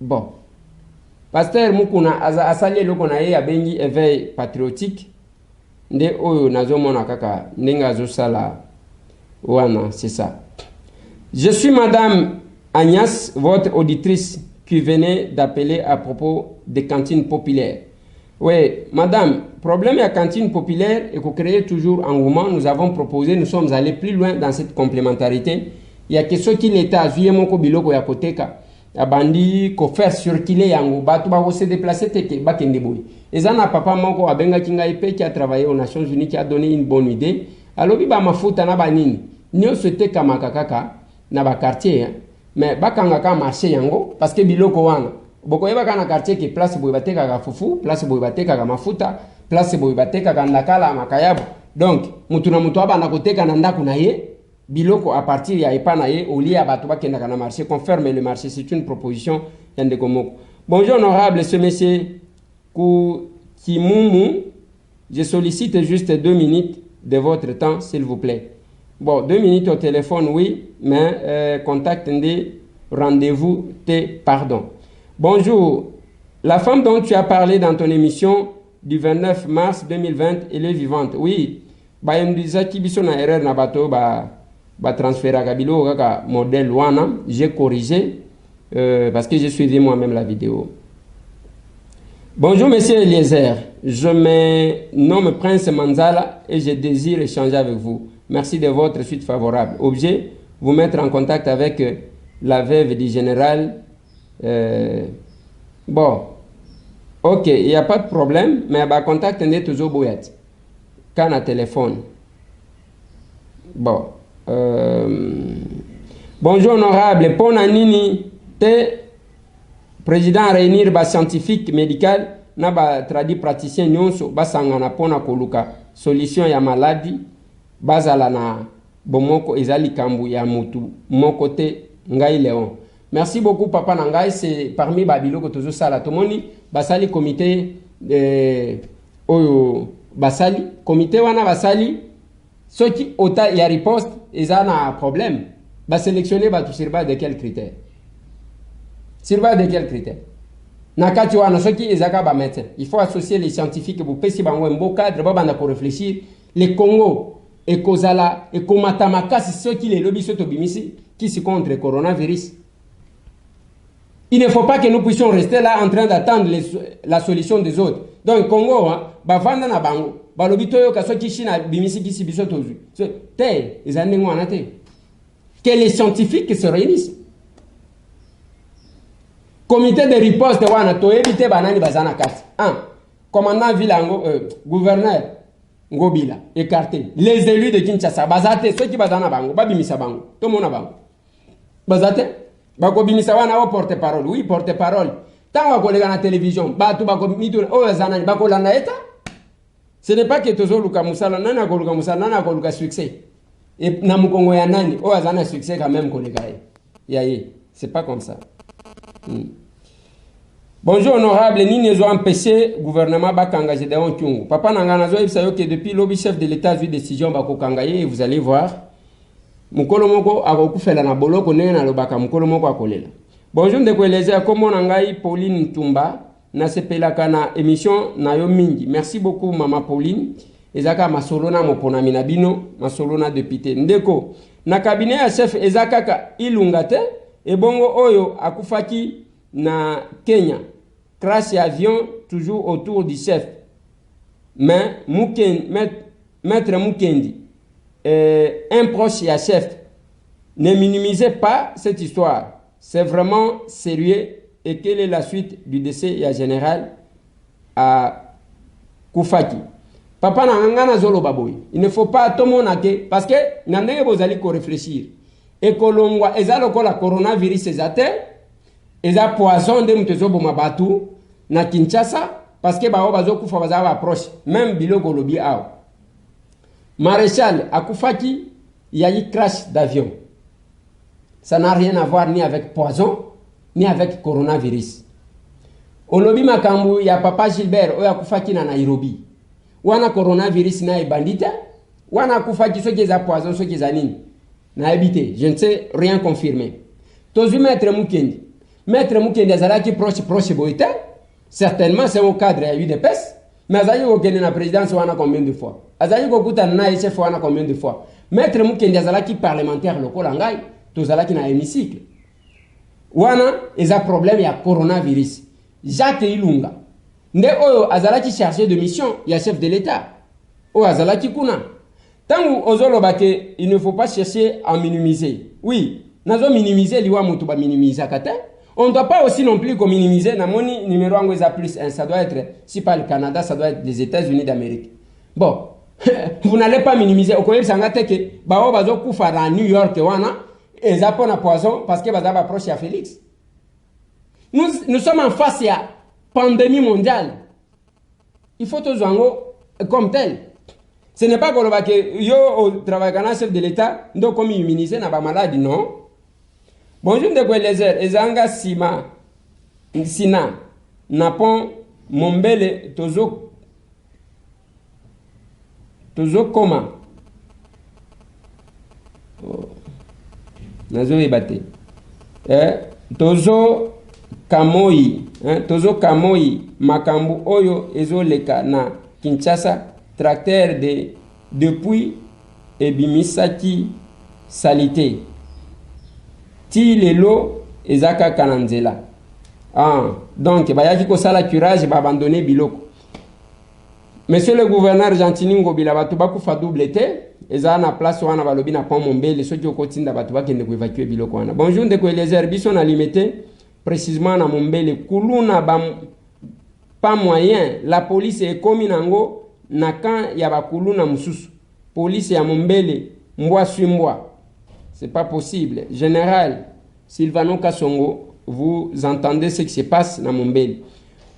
Bon, pasteur Mukuna asali eloko na ye abengi éveil patriotique. Nde oyo nazomona kaka ndenge azosala wana, c'est ça. Je suis madame Agnès, votre auditrice qui venait d'appeler à propos des cantines populaires. Oui, madame, problème ya cantine populaire et qu'on crée toujours engouement. Nous avons proposé, nous sommes allés plus loin dans cette complémentarité. Il y a que ce qui l'État a vu moko biloko ya koteka abandi kofaire circuler yango, bato bakose déplacer te ke bakende boye. Eza na papa moko abengaki ngai mpe qui a travaillé aux Nations Unies, qui a donné une bonne idée. Alobi bamafuta na banini nyonso etekamaka kaka na baquartier, hein. Mais bakangaka marché yango parce que biloko wana bokoyebaka na quartier ke place boye batekaka fufu, place boye batekaka mafuta, place boye batekaka ndakala, makayabu. Donc mutu na mutu abanda koteka na ndako na ye biloko à partir ya epa na ye, au lieu ya bato bakendaka na marché, qu'on ferme le marché. C'est une proposition ya ndeko moko. Bonjour honorable, ce monsieur Kimumu, je sollicite juste 2 minutes de votre temps, s'il vous plaît. Bon, 2 minutes au téléphone, oui, mais contact nde rendez-vous te, pardon. Bonjour, la femme dont tu as parlé dans ton émission du 29 mars 2020, elle est vivante? Oui, bayembisaki biso na erreur na bato ba batransféraka biloko kaka modèle wana. J'ai corrigé parce que j'ai suivi moi-même la vidéo. Bonjour monsieur Eliezer, je me nomme Prince Manzala et je désire échanger avec vous. Merci de votre suite favorable. Objet: vous mettre en contact avec la veuve du général. Bon, ok, il n'y a pas de problème, mais bah, contact n'est toujours boyat. Quand na téléphone. Bon. Bonjour honorable, pona nini te président réunir ba scientifique médical na ba tradipraticien nyonso, basangana mpona koluka solution ya maladi, bazala na bomoko? Eza likambo ya mutu moko te. Ngai Léon. Merci beaucoup papa na ngai. C'est parmi babiloko tozosala. Tomoni basali comité oyo basali comité wana, basali soki ota ya riposte eza na problème, basélectionne bato sur base de quel critère? Sur base de quel critère? Na kati wana, soki ezaka bamédecin, il faut associer les scientifiques, bopesi bango un beau cadre, babanda koréfléchir. Le Congo ekozala ekomata makasi soki lelo biso tobimisi kisi contre coronavirus. Il ne faut pas que nous puissions rester là en train d'attendre la solution des autres. Donc Congo, hein, bavanda na bango balobi toyoka soki Chine abimisi kisi, biso tozwi te. Eza ndenge wana te. Que les scientifiques se réunissent, comité de riposte wana, toyebi te banani baza na kati. Un commandant ville yango, gouverneur Ngobila écarté, les élus de Kinshasa baza te. Soki baza na bango, babimisa bango, tomona bango. Baza te, bakobimisa wana o porte parole. Oui, porte parole, ntango akoleka na télévision, bato bakomituna oyo aza nani, bakolanda ye ta. Ce n'est pas que tozoluka mosala. Nani akoluka mosala? Nani akoluka succès e, na mokongo ya nani oyo aza na succès quand même koleka ye ya ye? C'est pas comme ça. Bonjour honorable, nini ezo empêcher gouvernement bakanga Gédéon Kyungu? Papa na ngai, nazoyebisa yo ke depuis lobi chef de l'État azwi décision, bakokanga ye. Vous allez voir, mokolo moko akokufela na boloko. Ndenge nalobaka, mokolo moko akolela. Bonjour ndeko Eliezer, kombo na ngai Pauline Ntumba, nasepelaka na émission na yo mingi. Merci beaucoup mama Pauline. Eza kaka masolo na moponami na bino, masolo na député. Ndeko, na cabinet ya chef eza kaka Ilunga te? Ebongo oyo akufaki na Kenya, crash ya avion, toujours autour du chef? Mais Mukendi, maître Mukendi, un proche ya chef. Ne minimisez pas cette histoire, c'est vraiment sérieux. Et quelle est la suite du décès ya général à Kufaki? Papa na nga, nga nazoloba boye, il ne faut pas tomona ke, parce que na ndenge bozali koreflechir, ekolongwa eza lokola coronavirus eza te, eza poison nde moto ezoboma bato na Kinshasa, parce que baoyo bazokufa bazala baproche. Même biloko olobi awa, maréchal akufaki, yali crash d'avion, ça n'a rien à voir ni avec poison ni avec coronavirus. Olobi makambo ya papa Gilbert oyo akufaki na Nairobi wana, coronavirus na ebandi te wana akufaki. Soki eza poison, soki eza nini, nayebi te, je ne sais rien confirmer. Tozwi maître Mukendi. Maître Mukendi azalaki proche proche boye te, certainement c'est au cadre ya UDPS, mais azalaki kokende na présidence wana combien de fois? Azalaki kokutana na ye chef wana combien de fois? Maître Mukendi azalaki parlementaire lokola ngai, tozalaki na hémicycle wana. Eza problème ya coronavirus. Jacques Ilunga nde oyo azalaki chargé de mission ya chef de l'État oyo azalaki kuna. Ntango ozoloba ke il ne faut pas chercher à minimiser, oui, nazo minimiser liwa moto baminimizaka te. On ne doit pas aussi non plus kominimiser. Namoni numéro yango eza plus 1, ça doit être, si pas le Canada, ça doit être les États-Unis d'Amérique. Bon, vous n'allez pas minimiser. Okoyebisa nga te ke baoyo bazokufa na New York wana eza mpo na poison parce que baza baproche ya Félix. Nous, nous sommes en face ya pandémie mondiale, il faut tozwa yango comme tel. Ce n'est pas koloba ke yo otravaillaka na chef de l'État nde okomi immunisé na bamaladi, non. Bonjour ndeko Eliezer, ezanga nsima nsina na pont Mombele, tozo tozokoma, oh, nazoyeba te, eh, tozo kamoi, eh, tozo kamoi makambo oyo ezoleka na Kinshasa. Tracteur de depuis ebimisaki saleté ti lelo eza kaka na nzela. Ah, donc bayaki kosala curage, baabandonne biloko. Monsieur le gouverneur Gentini Ngobila, bato bakufa double te, eza na place wana balobi na pont Mombele, soki okotinda bato bakende koévacuer biloko wana. Bonjour ndeko Eliezer, biso na Limete, précisément na Mombele, kuluna ba pas moyen, la police ekomi nango na camp ya bakuluna mosusu. Police ya Mombele, mbwa sui mbwa, c'est pas possible. Général Silvano Kasongo, vous entendez ce qui se passe na Mombele?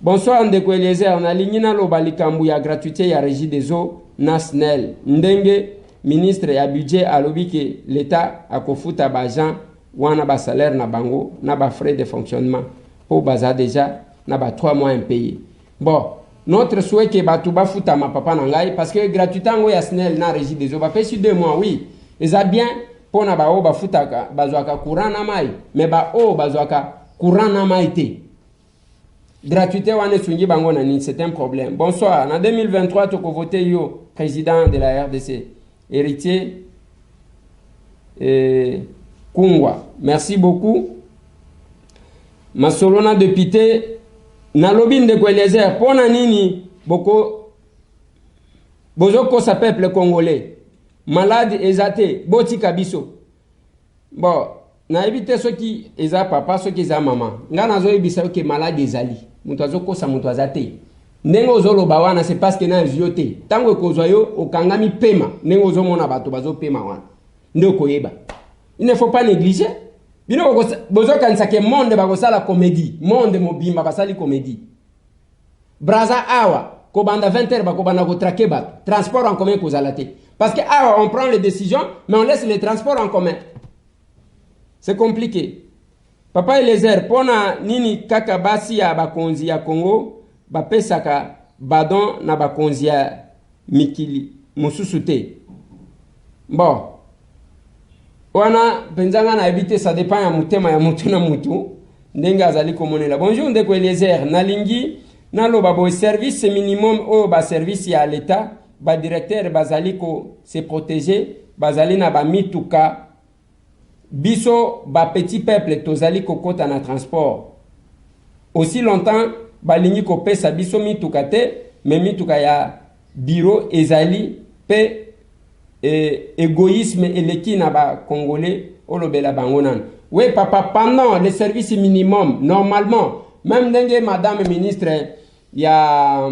Bonsoir ndeko Eliezer, nalingi naloba likambo ya gratuité ya Régie des eaux na SNEL. Ndenge ministre ya budget alobi ke l'État akofuta baagent wana basalaire na bango na bafrais de fonctionnement mpo baza déjà na ba 3 mois impayé. Bon, notre souhait ke bato bafutama, papa na ngai, parce que gratuité yango ya SNEL na Régie des eaux bapesi 2 mois, oui, eza bien mpo na baoyo bafutaka, bazwaka courant na mai, mais baoyo bazwaka courant na mai te, gratuité wana esungi bango na nini? C'est un problème. Bonsoir, na 2023 tokovote yo président de la RDC, Héritier Kungwa. Merci beaucoup. Masolo na député, nalobi ndeko Eliezer, mpo na nini boko bozokosa peuple congolais? Malade eza te, botika biso. Bon, nayebi te soki eza papa, soki eza mama. Ngai nazoyebisa yo ke malade ezali, moto azokosa moto aza te. Ndenge ozoloba wana, c'est parce que na ezwi yo te. Ntango ekozwa yo, okangami pema ndenge ozomona bato bazopema wana, nde okoyeba. Il ne faut pas négliger. Bino bozokanisa ke monde bakosala comédie, monde mobimba basali comédie. Braza awa, kobanda 20 heures bakobanda kotraquer bato, transport en commun kozala te, parce que awa on prend les décisions mais on laisse les transports en commun, c'est compliqué. Papa Eliezer, mpona nini kaka basi ya bakonzi ya Congo bapesaka badon na bakonzi ya mikili mosusu te? Bon, wana mpenza nga nayebi te, ça dépend ya motema ya mutu na mutu ndenge azali komonela. Bonjour ndeko Eliezer, nalingi naloba boye: service minimum oyo baservice ya l'État, badirecteur bazali ko se protéger, bazali na bamituka. Biso bapetit peuple tozali kokɔta na transport. Aussi longtemps balingi kopesa biso mituka te, me mituka ya biro ezali mpe égoïsme eleki na bacongolais. Olobela bango nanu. Oui papa, pendant le service minimum, normalement même ndenge madame ministre ya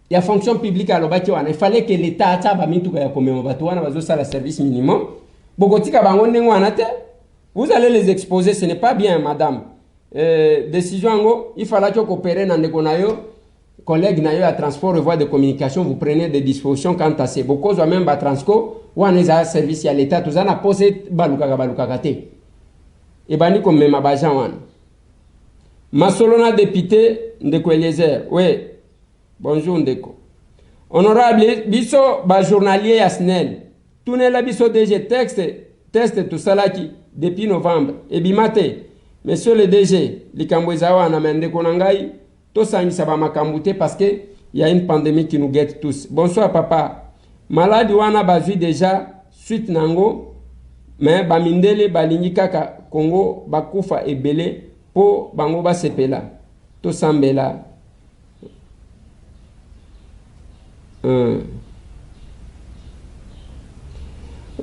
Ya fonction publique alobaki wana, il fallait que l'État atia bamituka ya komema bato wana bazosala service minimum. Bokotika bango ndenge wana te, vous allez les exposer, ce n'est pas bien, madame. Décision yango, il fallaki okopere na ndeko na yo, collègue na yo ya transport et voie de communication. Vous prenez des dispositions quant à ce bokozwa même batransco wana, eza service ya l'État. Toza na pose, balukaka balukaka te, ebandi komema baagent wana. Masolo na député ndeko Eliezer. We, bonjour ndeko honorable. Biso bajournalier ya SNEL, tunela biso DG, texte test tosalaki depuis novembre ebima te. Monsieur le DG, likambo eza wana. Me ndeko na ngai, tosangisa bamakambo te parce que y a une pandémie qui nous guette tous. Bonsoir papa. Maladi wana bazwi déjà suite nango, me bamindele balingi kaka Kongo bakufa ebele mpo bango basepela. Tosambela.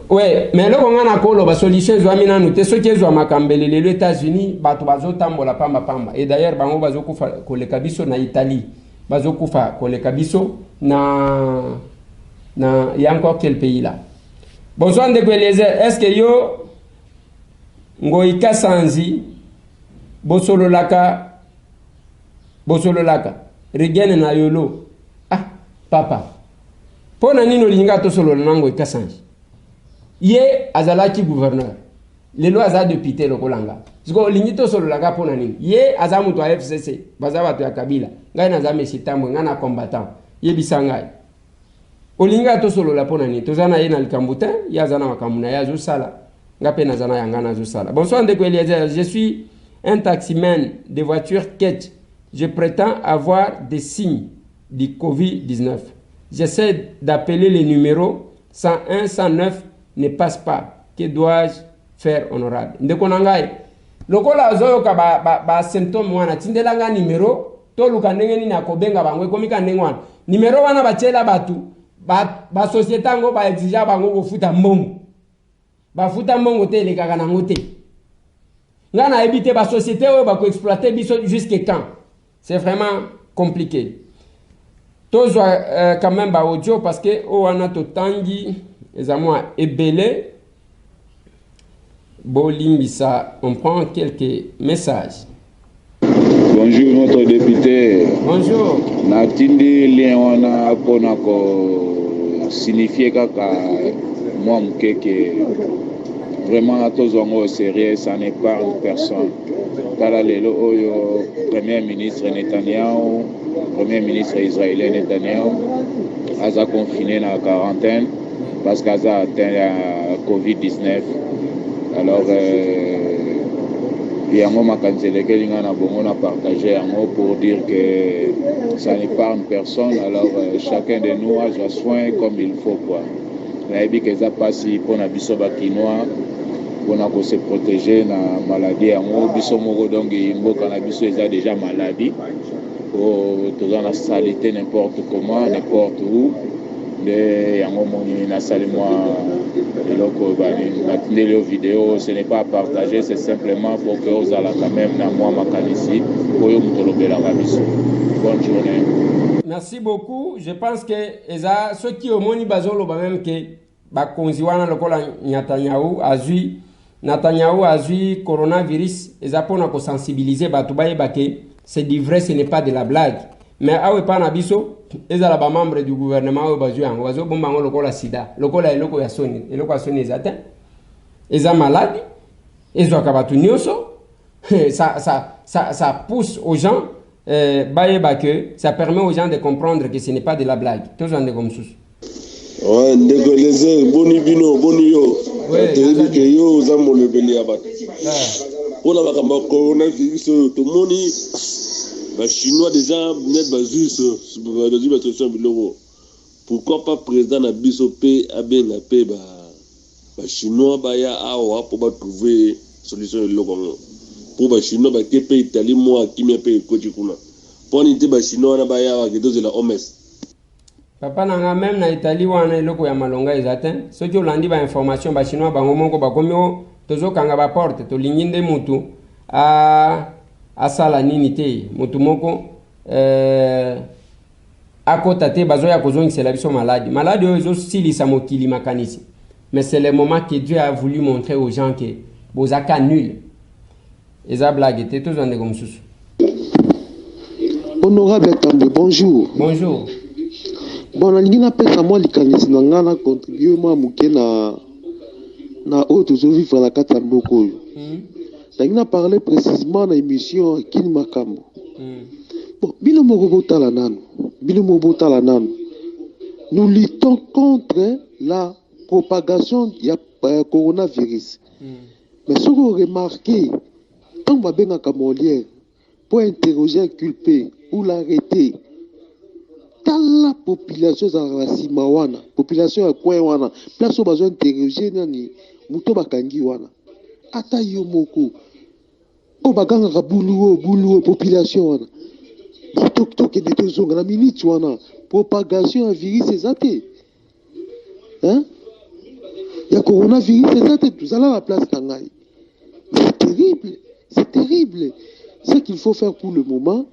Ouais, mais eloko nga na koloba, solution ezwami nanu te. Soki ezwamaka, mbele lelo États-Unis bato bazotambola pambapamba. Et d'ailleurs bango bazokufa koleka biso na Italie, bazokufa koleka biso na ya encore quel pays là. Bonsoir ndeko Eliezer, est ce que yo Ngoyi Kasanzi bosololaka, bosololaka rigene na yolo? Ah papa, mpo na nini olingi tosolola na Ngoyi Kasanzi? Ye azalaki gouverneur, lelo aza député lokola nga. Siko olingi tosololaka mpo na nini? Ye aza moto ya FCC, baza bato ya Kabila. Ngai naza Messi Tambwe, ngai na combattant. Yebisa ngai, olingi tosolola mpo na nini? Toza na ye na likambo te. Ye aza na makambo na ye azosala, nga mpe naza na yanga nazosala. Bonsoir ndeko Eliezer, je suis un taximan de voiture ketch. Je prétends avoir des signes du Covid-19. J'essaie d'appeler le numéro 101, 109, ne passe pas. Que dois-je faire, honorable? Ndeko na ngai, lokola azoyoka basymptôme ba wana, tindela nga numéro, toluka ndenge nini akobenga bango. Ekomi ka ndenge wana, numéro wana batiela bato, basociété ba yango baexige bango kofuta mbongo. Bafuta mbongo te, elekaka nango te. Ngai nayebi te basociété oyo bakoexploite biso jusque quand. C'est vraiment compliqué. Tozwa quand même baaudio parce que oyo wana totangi eza mwa ebele. Bolimbisa, on prend quelques messages. Bonjour notre député. Bonjour. Natindi lien wana mpona kosignifie kaka mwa moke ke vraiment tozwa yango sérieux, ça n'épargne personne. Tala lelo oyo premier ministre Netanyahu, premier ministre israélien Netanyahu aza confiné na quarantaine parce qu'aza atteint ya Covid-19. Alors yango makanisi elekeli ngai na bongo na partage yango pour dire que ça n'épargne personne. Alors chacun de nous azwa soin comme il faut, quoi. Nayebi ke eza mpasi mpona biso bakinois mpona kose protéger na maladie yango biso moko. Donc mboka na biso eza déjà maladie po toza na salité n'importe comment, n'importe où. Nde yango moni nasali mwa eloko, natindeli yo video. Ce n'est pas à partager, c'est simplement pour que ozala quand même na mwa makanisi oyo moto olobelaka biso. Bonne journée. Merci beaucoup. Je pense que eza soki omoni bazoloba même ke bakonzi wana lokola Netanyahu azwi, Netanyahu azwi coronavirus, eza mpona kosensibiliser bato bayeba ke c'est du vrai, ce n'est pas de la blague. Mais awa epa na biso, ezala bamembre du gouvernement oyo bazwi yango, bazobomba yango lokola sida, lokola eloko ya soni. Eloko ya soni eza te, eza maladi ezwaka bato nyonso. Ça pousse aux gens bayeba que ça permet aux gens de comprendre que ce n'est pas de la blague. Tozwa ndeko mosusu. Ouais, ndeko Eliezer, boni bino, boni yo? Toyebi ke yo oza molobeli ya bato mpona makambo ya coronavirus oyo. Tomoni bachinois déjà net bazwi basolution ya biloko. Pourquoi pas président na biso mpe abenga mpe bachinois baya awa mpo batrouve solution ya eloko yango? Mpo bachinois bake mpe Italie, mwa kimia mpe ekoti kuna. Mpo nini te bachinois wana baya awa ke tozela OMS? Papa na nga, même na Italie wana eloko ya malonga eza te. Soki olandi bainformation, bachinois bango moko bakomi o tozokanga baporte, tolingi nde mutu asala nini te, mutu moko. Akota te, bazoya kozongisela biso maladi. Maladi oyo ezosilisa mokili makanisi. Mais c'est le moment que Dieu a voulu montrer aux gens que bozaka nul. Eza blague te, tozwa ndeko mosusu. Honorable Tambwe, bonjour. Bonjour. Bon, nalingi napesa mwa likanisi na ngai na contribue mwa moke na na oyo tozovivre na kati ya mboka oyo. Nalingi na parler précisément na émission Kin Makambo. Bon, bino moko botala nanu, bino moko botala nanu. Nous luttons contre la propagation ya coronavirus. Mais soki oremarke, ntango babengaka Molière pour interroger un culpé ou l'arrêter, tala population ezalaka na nsima wana, population ya coin wana, place oyo bazo interroger nani moto bakangi wana, ata yo moko oyo bagangaka bulu oyo bulu oyo, population wana tokende tozonga na minute wana, propagation ya virus eza te, hein? Ya coronavirus eza te, tozala na place na ngai. C'est terrible, c'est terrible. Ce qu'il faut faire pour le moment,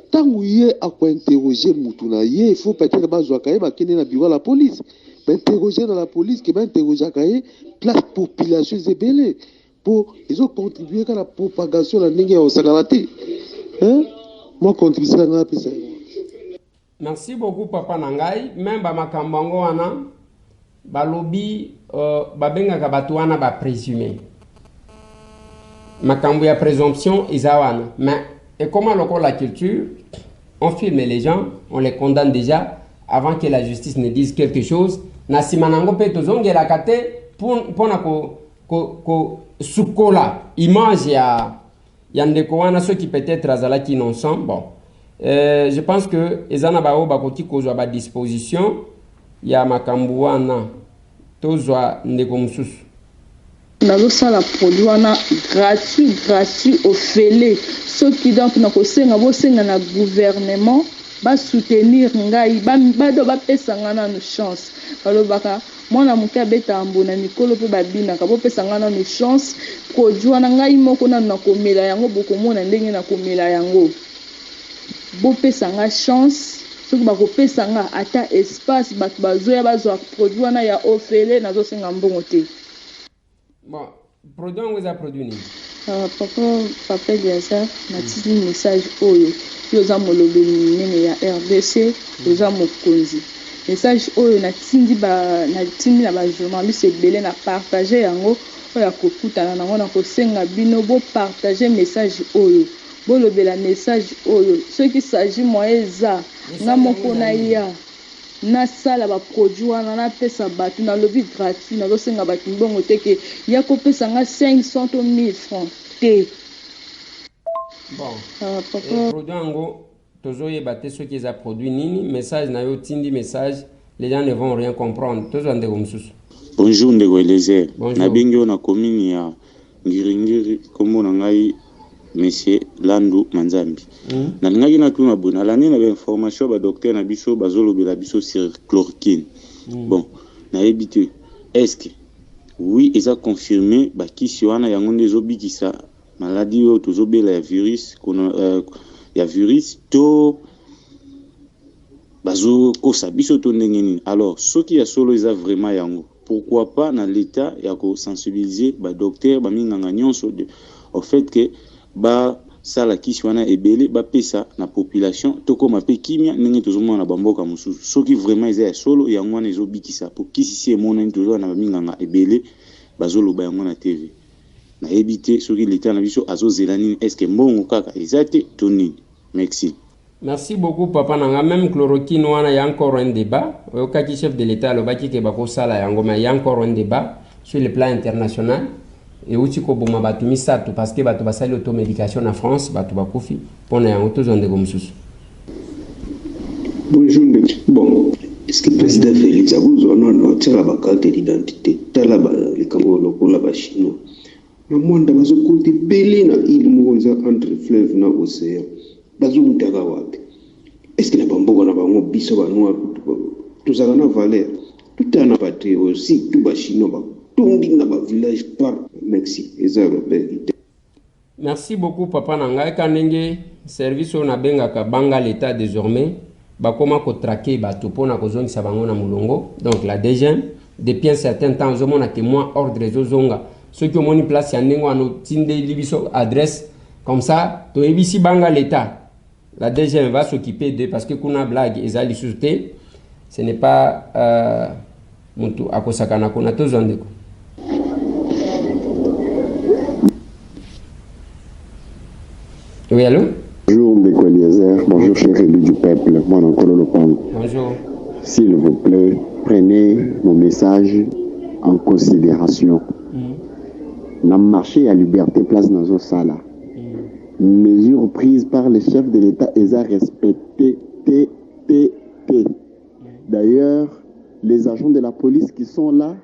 ntango ye akointerroge mutu na ye, il faut peut-être bazwaka ye, bakende na bureau ya la police, bainterroge na la police, ke bainterrogeaka ye place population eza ebele, po ezocontribue kaka na propagation na ndenge ya kosakana te, hein? Mwa contribution na ngai apesa yango. Merci beaucoup papa na ngai. Même bamakambo yango wana balobi, babengaka bato wana baprésumé. Makambo ya présomption eza wana, mais ekoma lokola culture: on filme les gens, on les condamne déjà avant que la justice ne dise quelque chose. Na nsima nango mpe tozongelaka te mpona kosukola image ya ndeko wana soki peut-être azalaki innocent. Bon, je pense que eza na baoyo bakoki kozwa badisposition ya makambo wana. Tozwa ndeko mosusu. Nazosala produit wana gratuit, gratuit, ofele. Soki donc nakosenga, bosenga na gouvernement basoutenir ngai, bado bapesa nga nanu chance. Balobaka mwana moke abetaka mbona, mikolo mpe babinaka. Bopesa ngai nanu chance, produit wana ngai moko nanu nakomela yango, bokomona ndenge nakomela yango. Bopesa nga chance, soki bakopesa nga ata espace, bato bazoya bazwa produit wana ya ofele, nazosenga mbongo te. Bon, produit yango eza produit nini? Papa, papa Eliazar, natindi message oyo. Yo oza molobeli monene ya RDC, oza mokonzi. Message oyo natindi, natindi na bajournaliste ebele na partage yango. Oyo akokutana nango, na kosenga bino bopartage message oyo, bolobela message oyo. Soki s'agit moyen eza, nga moko naya nasala baproduit wana, napesa bato. Nalobi gratuit, nazosenga bato mbongo te, ke ya kopesa nga 500 to 1000 francs te. Bon. Papa. Produit yango tozoyeba te soki eza produit nini. Message na yo, otindi message, les gens ne vont rien comprendre. Tozwa ndeko mosusu. Bonjour ndeko Eliezer. Bonjour. Nabengi yo na commune ya Ngiringiri, nkombo na ngai monsieur Landu Manzambi. Nalingaki natuna boye: nalandi na bainformation, badocteur na biso bazolobela biso sur chloroquine. Bon, nayebi te, est ce que oui, eza confirmé, bakisi wana yango nde ezobikisa maladie oyo tozobela ya virus, ya virus, to bazokosa biso to ndenge nini? Alors soki ya solo eza vraiment yango, pourquoi pas na l'état ya kosensibiliser badocteur, baminganga nyonso au fait que basala kisi wana ebele, bapesa na population, tokóma mpe kimia ndenge tozomona na bamboka mosusu? Soki vraiment eza ya solo yango wana ezobikisa, po kisi si emonani, tozoa na baminganga ebele bazoloba yango na TV. Nayebi te soki leta na biso azozela nini. Est-ce mbongo kaka eza te to nini? Merci. Merci beaucoup papa na nga. Même chloroquine wana, ya encore un débat. Oyokaki chef de l'État alobaki ke bakosala yango, mais ya encore un débat sur le plan international. Euti koboma bato misato parce que bato basali automédication na France, bato bakufi mpona yango. Tozwa ndeko mosusu. Bonjour ndeko. Bon, est-ce que président Félix akozwa nano atiaka bacarte d'identité? Tala likambo lokola bachinois na Mwanda bazokota ebele na île moko eza entre fleuve na océan, bazowutaka wapi? Est-ce na bamboka na bango, biso banoir tozalaka na valeur? Tutala na patrie oyo, surtout bachinois batondi na bavillage par. Merci, eza Robert. Merci beaucoup papa na ngai. Ka ndenge service oyo nabengaka banga l'état désormais. Bakoma ko traquer bato pona kozongisa bango na mulongo. Donc la DGM depuis un certain temps ozomona ke mwa ordre ezozonga. Soki omoni place ya ndenge wana otindeli biso adresse comme ça toyebisi banga l'État. La DGM va s'occuper de parce que kuna blague eza lisusu te. Ce n'est pas euh, mutu akosakana kuna tozwa ndeko. Oui, allô Bonjour, Ndeko Eliezer. Bonjour, cher élu du peuple. Moi, Nkolo Lopango. Bonjour. S'il vous plaît, prenez mon message en considération. Na marché ya Liberté Place nazosala. Mesure prise par le chef de l'État eza respecté te te te. D'ailleurs, les agents de la police qui sont là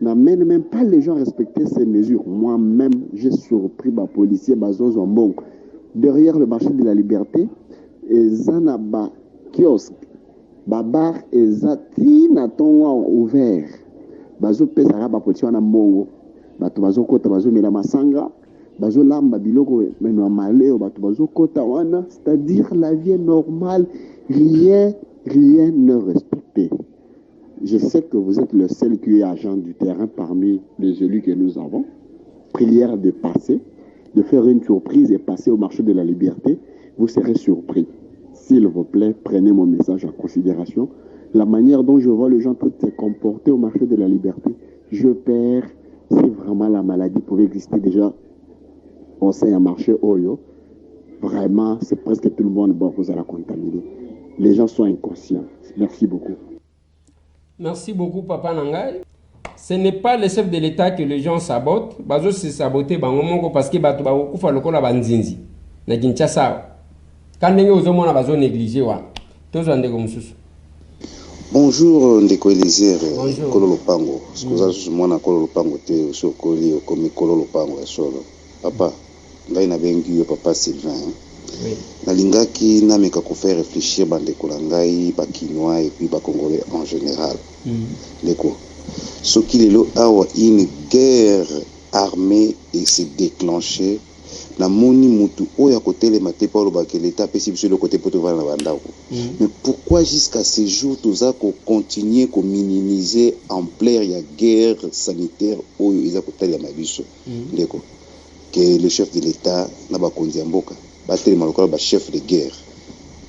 n'amènent même pas les gens à respecter ces mesures. Moi-même, j'ai surpris ba policiers bazozwa mbongo derrière le marché de la Liberté eza na ba kiosque ba bar eza ti na ntongo awa ouvert bazopesaka ba policiers wana mbongo bato bazokota bazomela masanga bazolamba biloko meno ya maleo bato bazokota wana c'est-à-dire la vie est normale rien rien ne respecté je sais que vous êtes le seul qui est agent du terrain parmi les élus que nous avons prière de passer de faire une surprise et passer au marché de la liberté vous serez surpris s'il vous plaît prenez mon message en considération la manière dont je vois les gens se comporter au marché de la liberté je perds si vraiment la maladie pouvait exister déjà au sein un marché oyo vraiment c'est presque tout le monde bon vous allez contaminer les gens sont inconscients merci beaucoup Merci beaucoup papa na ngai. Ce n'est pas le chef de l'État que les gens sabotent, bazo se saboter bango moko parce que bato bakokufa lokola ba nzinzi na Kinshasa awa. Ka ndenge ozomona bazo négliger wana. Tozwa ndeko mosusu. Bonjour ndeko Eliezer, Bonjour. kolo lopango. Soki oza lisusu mwana kolo lopango te, osi okoli okomi kolo lopango ya solo. Papa, ngai nabengi yo papa Sylvain. Hein? Oui. Nalingaki nameka ko faire réfléchir bandeko na ngai ba kinois et puis ba congolais en général. Ndeko, soki lelo awa une guerre armée et se déclencher namoni mutu oyo akotelema te mpo aloba ke l'État apesi biso eloko te mpo tovanda na bandako. Mais pourquoi jusqu'à ce jour toza ko continuer ko minimiser ampleur ya guerre sanitaire oyo eza kotalelama biso? Ndeko, que le chef de l'Etat na bakonzi ya mboka batelema lokola ba chefs de guerre,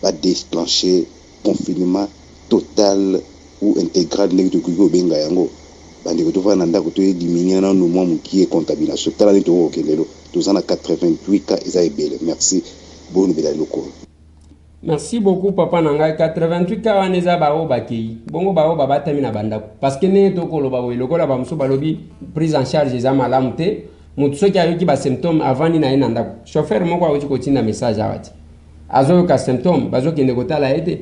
ba declencher confinement total ou integral ndenge tokoki kobenga yango. Bandeko tovanda na ndako to diminuer nanu mwa mukie contamination. Tala ndenge tokoki kokende lelo, toza na 88 cas eza ebele. Merci, bolobela eloko oyo. Merci beaucoup papa na ngai 88 cas wana eza ba oyo bakei bongo ba oyo babatami na bandako parce que ndenge tokoloba boye lokola ba mosusu balobi prise en charge eza malamu te moto soki ayoki ba symptômes avandi na ye na ndako chauffeur moko awuti kotinda message awa ti azoyoka symptôme bazokende kotala ye te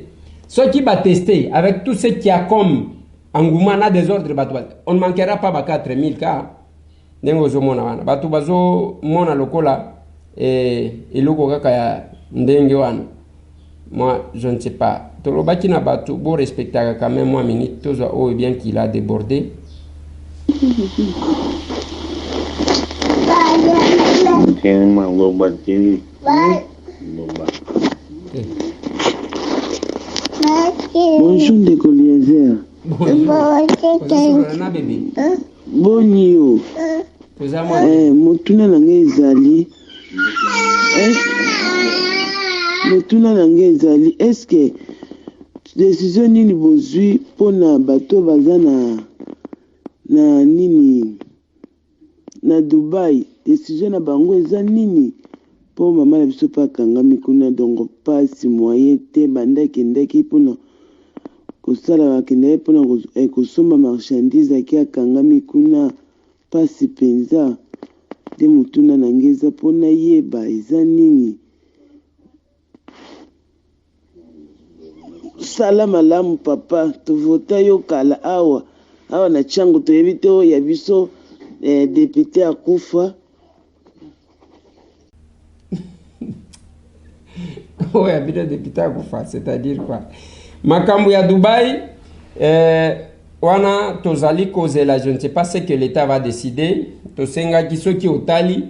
soki ba teste avec tout ce qui a comme engouement na désordre bato on ne manquera pas ba 4000 cas ndenge ozomona wana bato bazomona lokola eh, eloko kaka ya ndenge wana moi je ne sais pas tolobaki na bato bo respectaka quand même mwa minute tozwa oyo bien qu'il a débordé Bonjour ndeko Eliezer. Bonjour. na bebe. Boni yo? Toza mwa Eh, motuna na ngai ezali eh, motuna na ngai ezali eske decision nini bozwi mpona bato baza na na nini na Dubai decision na bango eza nini mpo mama na biso mpe akangami kuna dongo mpasi moyen te banda akendaki mpona kosala akendaki mpona eh, kosomba marchandise ake akangami kuna mpasi mpenza nde motuna na ngai eza mpo nayeba eza nini Sala malamu papa tovota yo kala awa awa na tshangu toyebi te oyo ya biso eh, depute akufa. Oyo ya bino depute akufa c'est-à-dire quoi? Makambo ya Dubaï eh, wana tozali kozela je ne sais pas ce que l'État va décider. Tosengaki soki otali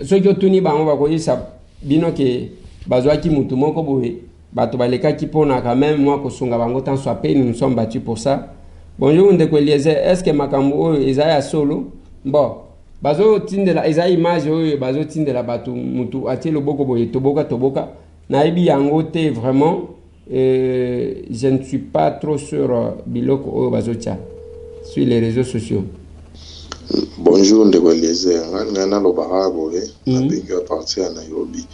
soki otuni bango bakoyebisa bino ke bazwaki mutu moko boye. Bato balekaki pona quand même mwa kosunga bango tant soit peu, nous nous sommes battus pour ça. Bonjour ndeko Eliezer, est-ce que makambo oyo eza ya solo? Bon, bazo tindela eza image oyo bazo tindela bato mutu atie loboko boye toboka toboka. Nayebi yango te vraiment. Je ne suis pas trop sur biloko oyo bazotia sur les réseaux sociaux. Bonjour ndeko Eliezer, ngai ngai nalobaka boye, nabengi yo à partir ya Nairobi.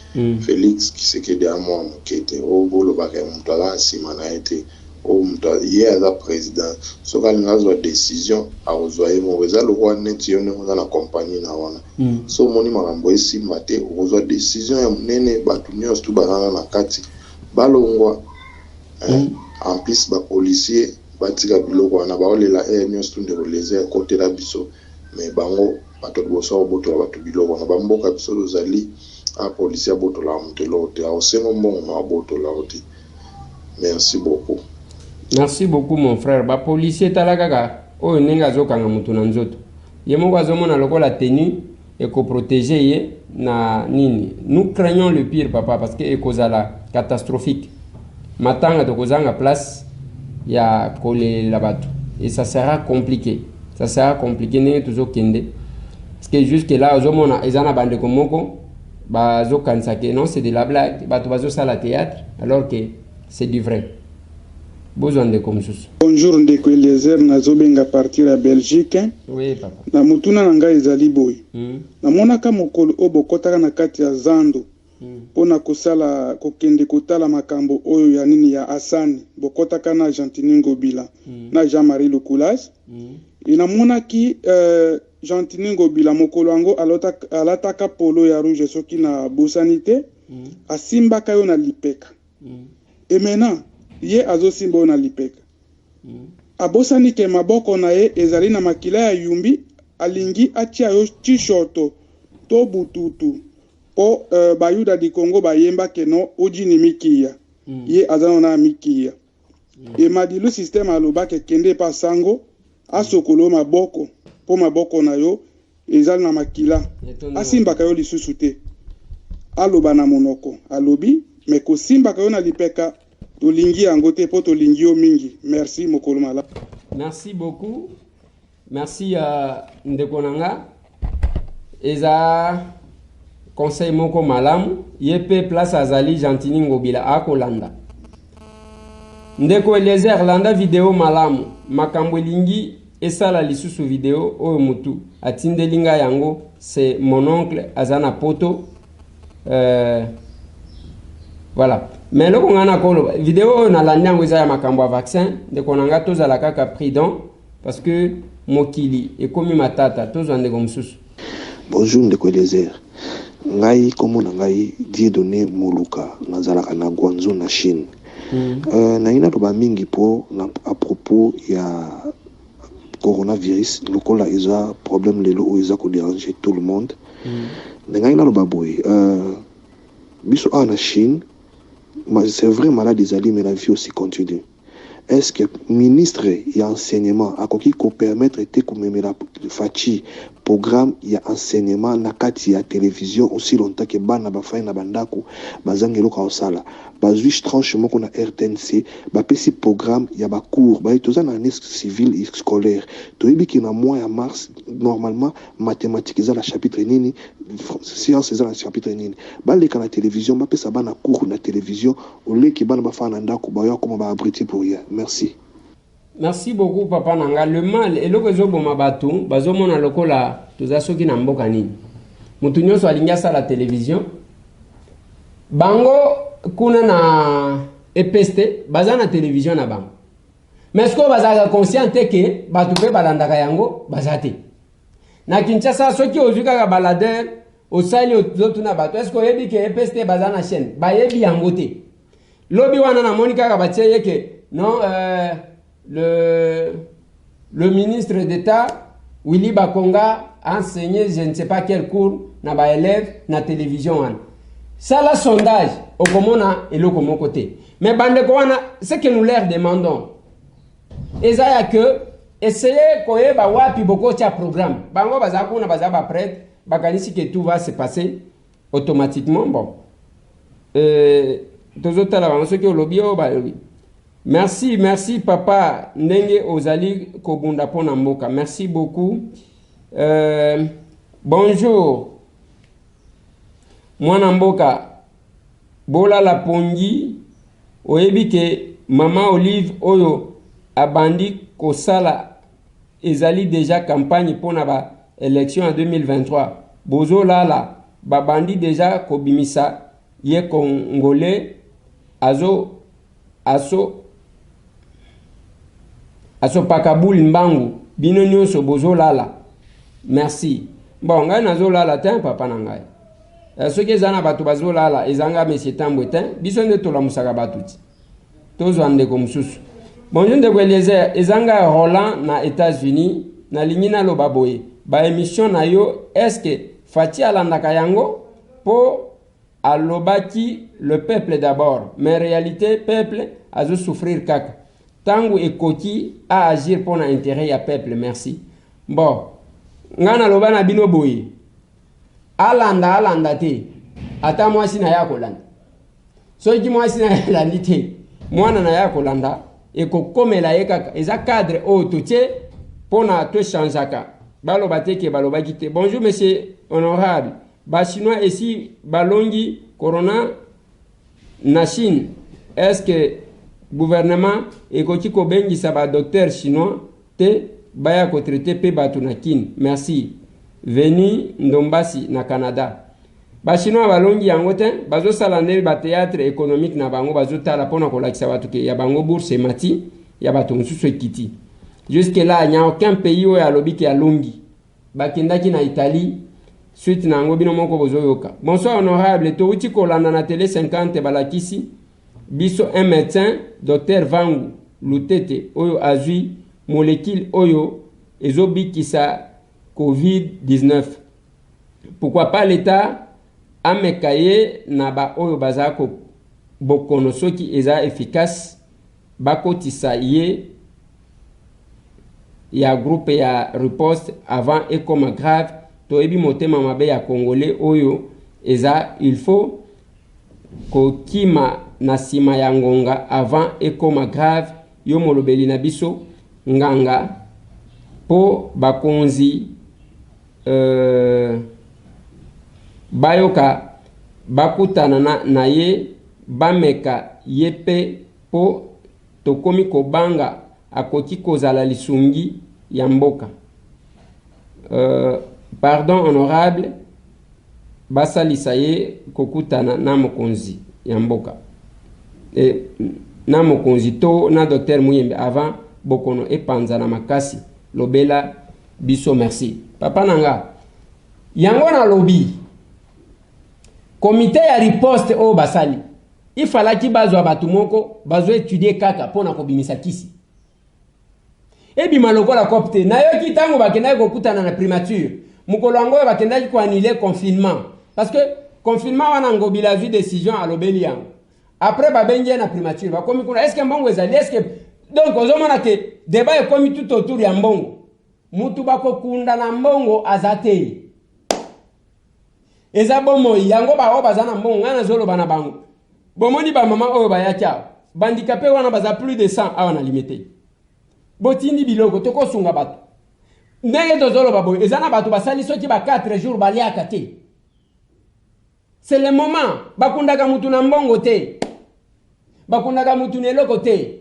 Felix Tshisekedi aza mwana moke te, oyo bolobaka ye moto aza na nsima na ye te, oyo moto ye aza president, soki alingi azwa decision akozwa ye moko, eza lokola neti yo ndenge oza na compagnie na wana, so omoni makambo esimba te, okozwa decision ya monene, bato nyonso tu baza na kati balongwa. En plus ba policiers batika biloko wana baolela nyonso tu ndeko Eliezer ekotela biso, mais bango bato liboso ya kobotola bato biloko wana bamboka biso tozali a policier abotolaka moto eloko te, akosenga mbongo ma abotola yo te. Merci beaucoup. Merci beaucoup mon frère. Ba policier tala kaka oyo ndenge azokanga moto na nzoto, ye moko azomona lokola tenue ekoprotege ye na nini. Nous craignons le pire papa, parce que ekozala catastrophique. Matanga tokozanga place ya kolelela bato et ça sera compliqué, ça sera compliqué ndenge tozokende, parce que jusque là ozomona eza na bandeko moko bazokanisa ke non, c'est de la blague, bato bazosala théâtre alors que c'est du vrai. Bozwa ndeko mosusu. Bonjour ndeko Eliezer, nazobenga partir ya Belgique. Oui papa. Na motuna na ngai ezali boye. Namonaka mokolo oyo bokɔtaka na kati ya zando mpona kosala kokende kotala makambo oyo ya nini ya Asani, bokɔtaka na Gentini Ngobila na Jean-Marie Lukulas. E namonaki Gentini Ngobila mokolo yango alataka polo ya rouge, soki na bosani te, asimbaka yo na lipeka. E maintenant ye azosimba oyo na lipeka, abosani ke maboko na ye ezali na makila ya yumbi. Alingi atia yo t-shirt to bututu mpo bayuda di Congo bayemba keno ojini mikiya. Ye aza nano na mikiya. E Madilu Systeme alobaki kende epa sango asokola yo maboko mpo maboko na yo eza na makila. Asimbaka yo lisusu te, aloba na monoko alobi me kosimbaka yo na lipeka tolingi yango te mpo tolingi yo mingi. Merci, mokolo malamu. Merci beaucoup, merci ndeko na nga. Eza conseil moko malamu. Ye mpe place azali Gentini Ngobila akolanda. Ndeko Eliezer, landa video malamu, makambo elingi esala lisusu. Video oyo mutu atindeli ngai yango, c'est mon oncle aza na poto. Voilà, mais eloko ngai nakoloba, video oyo nalandi yango eza ya makambo ya vaccin. Ndeko na ngai, tozala kaka prudent parce que mokili ekomi matata. Tozwa ndeko mosusu. Bonjour ndeko Eliezer, ngai nkombo na ngai Dieudonné Moluka, nazalaka na Guangzhou na Chine. Nangi naloba mingi mpo na à propos ya coronavirus, lokola eza problème lelo oyo eza kodéranger tout le monde. Na ngai naloba boye, biso awa na Chine, c'est vrai malade ezali, mais la vie aussi continue. Est-ce que ministre ya enseignement akoki kopermettre te komemela Fatshi programme ya enseignement na kati ya télévision, aussi longtemps ke bana bafai na bandako bazangi eloko ya kosala? Bazwi tranche moko na RTNC, bapesi programme ya bacours. Baye toza na année civile et scolaire, toyebi ke na mois ya mars normalement mathématique eza na chapitre nini, science eza na chapitre nini. Baleka na télévision, bapesa bana cours na télévision, oleki bana bafana na ndako bayo akoma baabruti pour rien. Merci. Merci beaucoup papa na nga. Le mal, eloko ezoboma bato, bazomona lokola toza soki na mboka nini, motu nyonso alingi asala télévision. Bango kuna na EPST baza na télévision na bango, mais sikoyo bazalaka conscient te ke bato mpe balandaka yango baza te. Na Kinshasa, soki ozwi kaka baladeur osali, ozotuna bato: "Est-ce oyebi ke EPST baza na chaîne?" Bayebi yango te. Lobi wana namoni kaka batie ye ke non, le ministre d'État Willy Bakonga a enseigné je ne sais pas quel cours na baélève na télévision wana. Sala sondage, okomona eloko moko te. Mais bandeko wana, ce que nous leur demandons eza ya ke essaye koyeba wapi bokotia programme. Bango baza kuna, baza baprêtre, bakanisi ke tout va se passer automatiquement. Bon, tozotala bango soki olobi oyo balobi. Merci, merci papa ndenge ozali kobunda mpo na mboka. Merci beaucoup. Bonjour mwana mboka, bolala pongi. Oyebi ke mama Olive oyo abandi kosala ezali deja campagne mpona ba election ya 2023. Bozolala, babandi deja kobimisa ye congolais azo aso asopaka boule mbangu, bino nyonso bozolala. Merci. Bon, ngai nazolala te papa na ngai. Soki eza na bato bazolala, eza nga monsieur Tambwe te, biso nde tolamusaka bato ti. Tozwa ndeko mosusu. Bonjour ndeko Eliezer, eza nga Roland na États-Unis, nalingi naloba boye, ba émission na yo est-ce que Fatshi alandaka yango? Po alobaki le peuple d'abord, mais réalité peuple azo souffrir kaka. Tango ekoki a agir pona intérêt ya peuple, merci. Bon, nga naloba na bino boye, alanda alanda te, ata mwasi na ye akolanda. Soki mwasi na ye alandi te, mwana na ye akolanda, ekokomela ye kaka. Eza cadre oyo totie pona tochangeaka. Baloba te ke balobaki te. Bonjour monsieur honorable, ba chinois esi balongi corona na Chine, est-ce que gouvernement ekoki kobengisa ba docteur chinois te baya kotraite pe bato na Kin? Merci. Veni Ndombasi na Canada. Ba chinois balongi yango te, bazosala nde ba théâtre économique na bango, bazotala pona kolakisa bato ke ya bango bourse emati, ya bato mosusu ekiti. Jusque là, il n'y a aucun pays oyo alobi ke alongi. Bakendaki na Italie, suite na yango bino moko bozoyoka. Bonsoir honorable, touti kolanda na télé 50 balakisi biso un médecin, docteur Vangu Lutete, oyo azwi molécule oyo ezobikisa COVID-19. Pourquoi pas l'État ameka ye na ba oyo baza ko bokono, soki eza efficace bakotisa ye ya groupe ya riposte avant ekoma grave. Toyebi motema mabe ya congolais oyo eza, il faut kokima na sima ya ngonga avant ekoma grave. Yo molobeli na biso nganga po bakonzi bayoka bakutana na ye, bameka ye pe po tokomi kobanga akoki kozala lisungi ya mboka. Pardon honorable, basalisa ye kokutana na mokonzi ya mboka na mokonzi to na docteur Muyembe avant bokono epanza na makasi. Lobela biso, merci papa nanga. Yango nalobi comité ya riposte oyo basali, ifalaki bazwa bato moko bazo étudier kaka mpona kobimisa kisi ebima lokola cop te. Nayoki ntango bakendaki kokutana na primature mokolo yango oyo bakendaki koannuler confinement, parce que confinement wana Ngobila azwi décision, alobeli yango. Après babengi ye na primature, bakomi kuna, est ce que mbongo ezali? Est ce que donc ozomona ke débat ekomi tout autour ya mbongo? Mutu bakokunda na mbongo aza te, eza bomoi. Yango baoyo baza na mbongo, ngai nazoloba na bango, bomoni bamama oyo bayaki awa, bandikape wana baza plus de 100 awa na Limete, botindi biloko, tokosunga bato. Ndenge tozoloba boye, eza na bato basali soki ba 4 jours baliaka te. C'est le moment. Bakundaka mutu na mbongo te, bakundaka mutu na eloko te.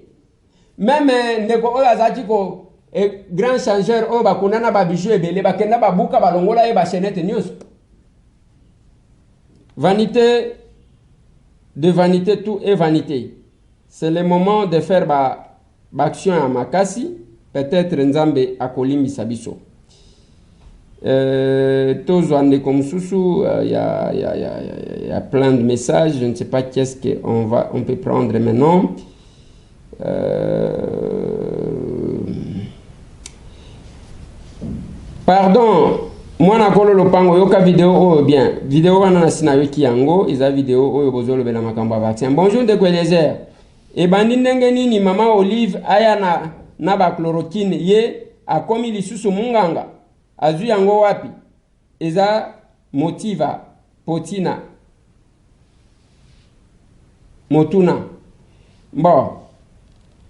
Même ndeko oyo azalaki ko grand changeur oyo bakunda na babijou ebele, bakenda babuka, balongola ye bachaînette nyonso. Vanité de vanité, tout est vanité. C'est le moment de faire ba baaction ya makasi, peut-être Nzambe akolimbisa biso. Tozwa ndeko mosusu. Y a plein de messages, je ne sais pas qu'est-ce qu'on va on peut prendre maintenant. Pardon mwana kolo lopango, yoka video oyo bien. Video wana nasi nayoki yango, eza video oyo bozolobela makambo ya vaccin. Bonjour ndeko Eliezer, ebandi ndenge nini mama Olive aya na bachloroquine? Ye akomi lisusu munganga, azwi yango wapi? Eza motiva potina. Motuna. Bon,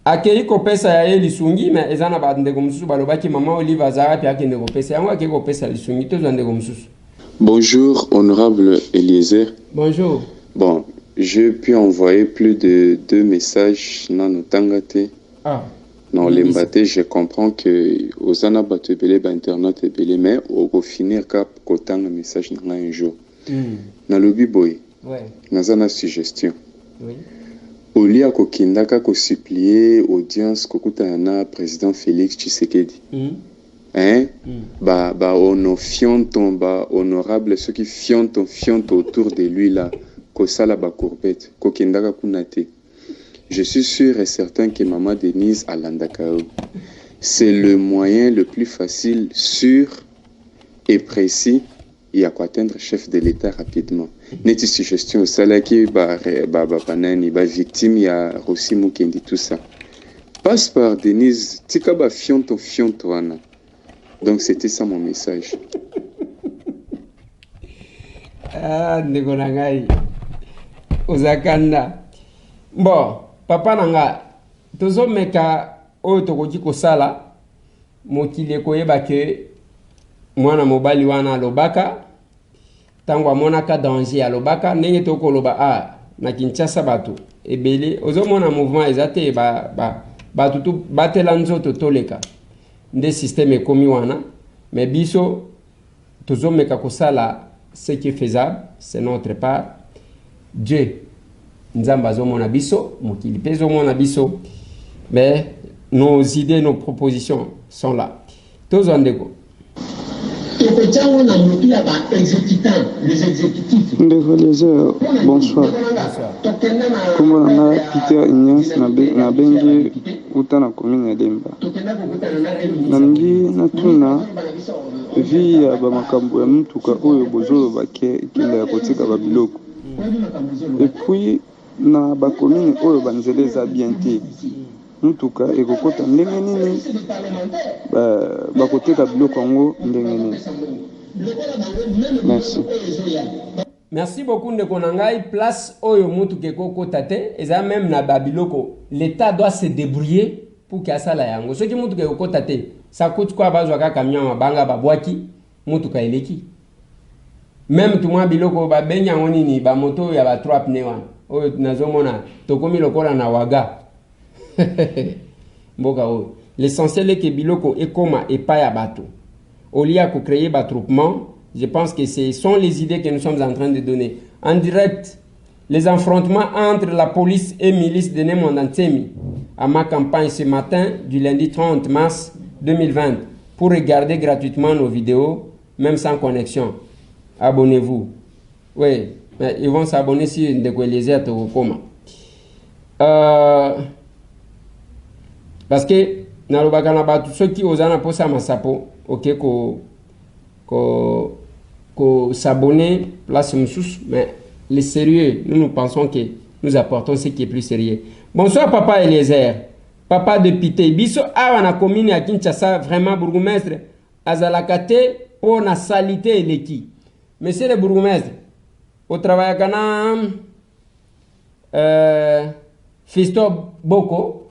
akei kopesa ya ye lisungi, mais eza na bandeko mosusu balobaki mama Olive aza wapi akende kopesa yango, akei kopesa lisungi. Tozwa ndeko mosusu. Bonjour, honorable Eliezer. Bonjour. Bon, j'ai pu envoyer plus de deux messages nano tanga te. Ah. Na olemba te, je comprends que oza na bato ebele, ba internaute ebele, mais okofinir ka kotanga message na ngai un jour. Nalobi boye, naza na suggestion. Au lieu ya kokendaka kosupplier audience, kokutana na président Félix Tshisekedi, hein, ba ono fionton, ba honorable soki fionton fionton autour de lui là, kosala ba courbette, kokendaka kuna te. Je suis sûr et certain que maman Denise alandaka yo. C'est le moyen le plus facile, sûr et précis ya koatteindre chef de l'État rapidement. Neti suggestion osalaki, banani bavictime ya Rossy Mukendi, tout ça passe par Denise. Tika bafionto fionto wana. Donc c'était ça mon message. Ah, ndeko na ngai, oza kanda. Bon, papa na nga, tozomeka oyo tokoki kosala. Mokili ekoyeba ke mwana mobali wana alobaka ntango amonaka danger, alobaka ndenge tokoloba. A na Kinshasa bato ebele ozomona mouvement eza te, bato tu batela nzoto, toleka nde système ekomi wana. Mais biso tozomeka kosala ce qui est faisable, c'est notre part. Dieu, Nzambe azomona biso, mokili mpe ezomona biso, mais nos idées, nos propositions sont là. Tozwa ndeko. Tokotiango na motu ya baexécutant, les exécutifs. Ndeko Eliezer, bonsoir. Nkombo na nga Peter Ignace, nabengi uta na commune ya Lemba. Nalingi natuna vi ya bamakambo ya mutuka oyo bozoloba ke ekenda ya kotika babiloko, et puis na bacommune oyo banzela eza bien te, mutuka ekokota ndenge nini? Bakoteka biloko yango ndenge nini? Merci. Merci beaucoup, ndeko na ngai. Place oyo mutuka ekokota te, eza même na babiloko, l'État doit se débrouiller pour ke asala yango. Soki mutuka ekokota te, ça coûte quoi? Bazwa kaka camion mabanga, babwaki, mutuka eleki. Même tumwa biloko babengi yango nini, bamoto oyo ya ba 3 pneus wana oyo nazomona, tokomi lokola na waga mboka oyo. L'essentiel est que biloko ekoma epai ya bato au lieu ya kocréer baattroupement. Je pense que ce sont les idées que nous sommes en train de donner en direct. Les affrontements entre la police et milice de Ne Muanda Nsemi à ma campagne ce matin du lundi 30 mars 2020. Pour regarder gratuitement nos vidéos, même sans connexion, abonnez-vous. Oui, mais ils vont s'abonner si ndeko Eliezer tokokoma. Parce que nalobaka na bato, soki oza na mposa ya masapo, oke ko s'abonner place mosusu. Mais le sérieux, nous, nous pensons que nous apportons ce qui est plus sérieux. Bonsoir papa Eliezer, papa député. Biso awa na commune ya Kinshasa, vraiment bourgmestre azalaka te mpo na saleté eleki. Monsieur le bourgmestre, otravaillaka na Fisto Boko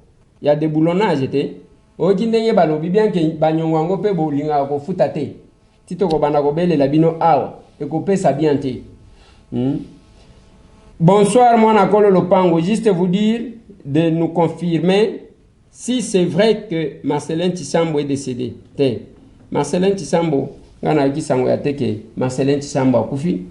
ya déboulonnage te? Oyoki ndenge balobi bien ke banyongo yango mpe bolingaka kofuta te. Ti tokobanda kobelela bino awa, ekopesa bien te. Bonsoir mwana kolo lopango, juste vous dire de nous confirmer si c'est vrai que Marcelin Tshisambo est décédé. Te, Marcelin Tshisambo, nga nayoki sango ya te ke Marcelin Tshisambo akufi.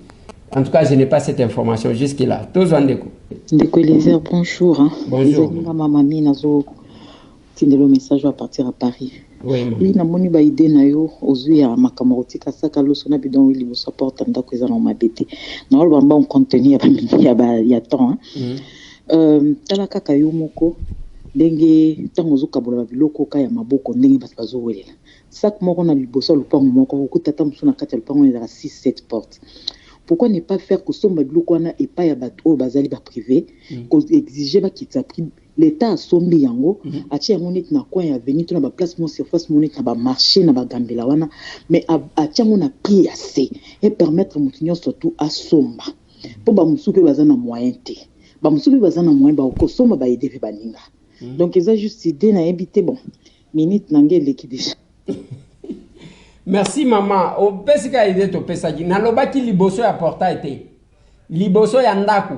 En tout cas, je n'ai pas cette information jusque là. Tozwa ndeko. Ndeko Eliezer, bonjour, hein. Bonjour. Ezali nga mama mi nazotindela message à partir à Paris. Oui, mama. Oui, namoni baidée na yo ozwi ya makambo kotika saka loso na bidon liboso porte ndako, eza na mabe te. Naoloba mbango contenu ya temps, hein. Tala kaka yo moko ndenge ntango ozokabola babiloko oka ya maboko, ndenge bato bazowelela sac moko na liboso ya lopango moko, okuta ata mosusu na kati ya lopango ezalaka 6 7 porte. Pourquoi ne pas faire kosomba biloko wana epai ya bato oyo bazali baprivé, koexige bakitisa prix? L'État asombi yango, atie yango neti na coin ya avenue to na baplace mo surface mo neti na bamarché na bagambela wana, mais atie yango na prix ya se e permettre moto nyonso tu asomba, mpo bamosusu mpe baza na moyen te. Bamosusu mpe baza na moyen bakosomba ba aider mpe baninga. Donc eza juste idee nayebi te bon minute na ngai eleki dejà. Merci maman, opesi ka idee topesaki. Nalobaki liboso ya portail te. Liboso ya ndako.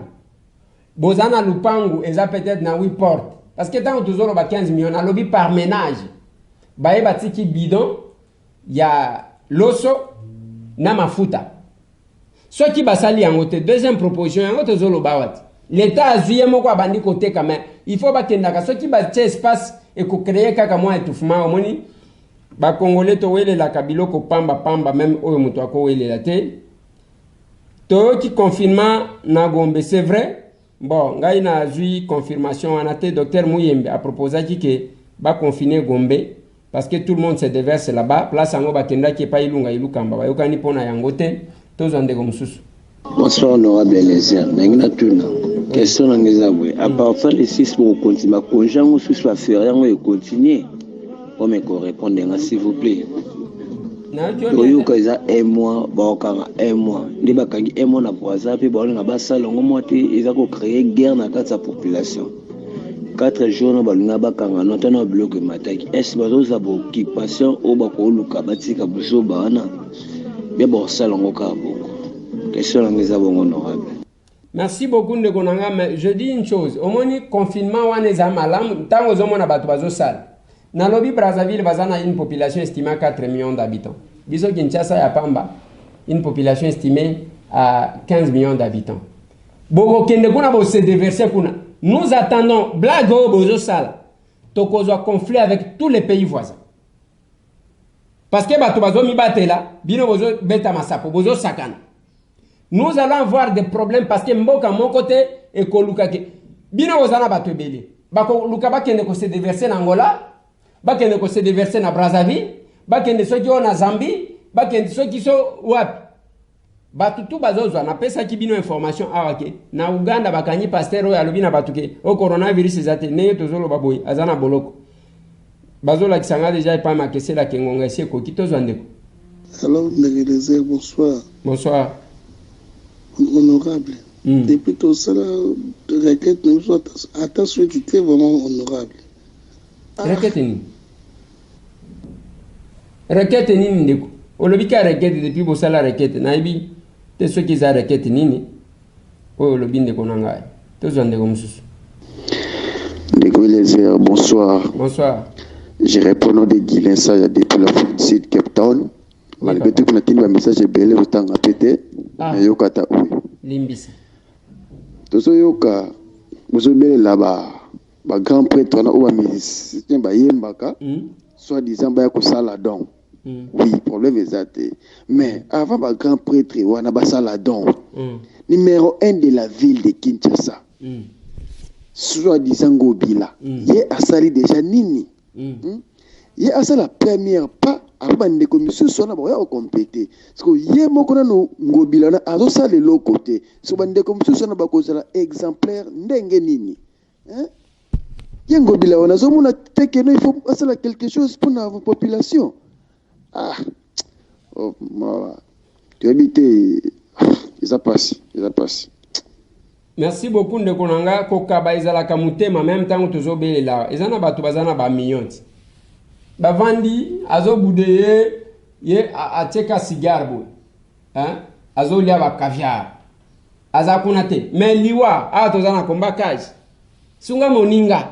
Boza na lupangu eza peut-être na 8 portes. Parce que tango tozoloba 15 millions, nalobi par ménage. Baye batiki bidon ya loso na mafuta. Soki basali yango te, deuxième proposition yango tozoloba awa te. L'Etat azwi ye moko abandi koteka mais il faut bakendaka soki batie espace ekocreye kaka mwa étouffement omoni ba congolais towelelaka biloko pamba pamba meme oyo moto akowelela te. Toyoki confinement na Gombe c'est vrai bon ngai nazwi confirmation wana te docteur Muyembe a proposaki ke ba confiner Gombe parce que tout le monde se déverse là-bas place yango bakendaki epai Ilunga Ilukamba bayokani mpo na yango te tozwa ndeko mosusu. Bonsoir honorable Eliezer, nangi natuna question nanga eza boye à partir le 6 bokokontinue ba congé yango susu ba ferie yango ekontinue ome ko répondre nga s'il vous plaît. Toyoka eza un mois bakokanga un mois nde bakangi un mois na Brazza mpe baolinga basala yango mwa te eza ko créer guerre na kati ya population. 4 jours na balinga bakanga no ata na biloko emataki est bazoza ba occupation oyo bakoluka batika buzoba wana bia bakosala yango kaka bongo question nanga eza bongo honorable. Merci beaucoup ndeko na nga mais je dis une chose omoni confinement wana eza malamu ntango ozomona bato bazosala nalobi Brazzaville baza na une population estimée à 4 millions d'habitants biso Kinshasa ya pamba une population estimée à 15 millions d'habitants bokokende kuna bo se déverser kuna nous attendons blague oyo bozosala tokozwa conflit avec tous les pays voisins parce que bato bazomibatela bino bozobeta masapo bozosakana nous allons avoir des problèmes parce que mboka moko te ekoluka ke bino boza na bato ebele bakoluka bakende ko se déverser na Angola bakende ko se déverser na Brazzaville bakende soki oyo na Zambie bakende soki so wapi bato tu bazozwa napesaki bino information awa ke na Uganda bakangi pasteur oyo alobi na bato ke o coronavirus eza te ndenge tozoloba boye aza na boloko bazolakisa nga deja epai makesela ke ngonga esi ekoki tozwa ndeko. Hello ndeko Eliezer, bonsoir. Bonsoir. Honorable. Depuis tosala requête na biso ata suite te vraiment honorable. Ah. Requête nini? Requête nini ndeko? Olobi ka requête depuis bosala requête nayebi te soki eza requête nini oyo olobi ndeko na ngai. Tozwa ndeko mosusu. Ndeko Eliezer, bonsoir. Bonsoir. Je réponds au nom de Guilain Saya depuis l'Afrique du Sud, Cape Town. Malgré tout, natindi ba message ebele otanga pe te, Ah. nayoka ata oyo. Limbisa. Tozoyoka bozobelela ba ba grand prêtre wana oyo ba musicien bayembaka soit disant baya kosala don. Oui, problème eza te. Mais avant ba grand prêtre wana basala don, numéro 1 de la ville de Kinshasa, soit disant Ngobila, ye asali déjà nini? Ye asala première pas après bandeko misusu wana bakoya kokomplete. Siko ye moko nanu Ngobila wana azosala eloko te. Siko bandeko misusu wana bakozala exemplaire ndenge nini? Hein? Ye Ngobila wana azomona te que non il faut asala quelque chose pona population. Ah, oh, mawa. Toyebi te, eza pasi, eza pasi. Merci beaucoup ndeko na nga kokaba ezalaka motema meme ntango tozobelela eza na bato baza na ba millions ti bavandi azobude ye ye atieka cigare boye hein? azolia ba caviar aza kuna te mais liwa awa toza na combat cage sunga moninga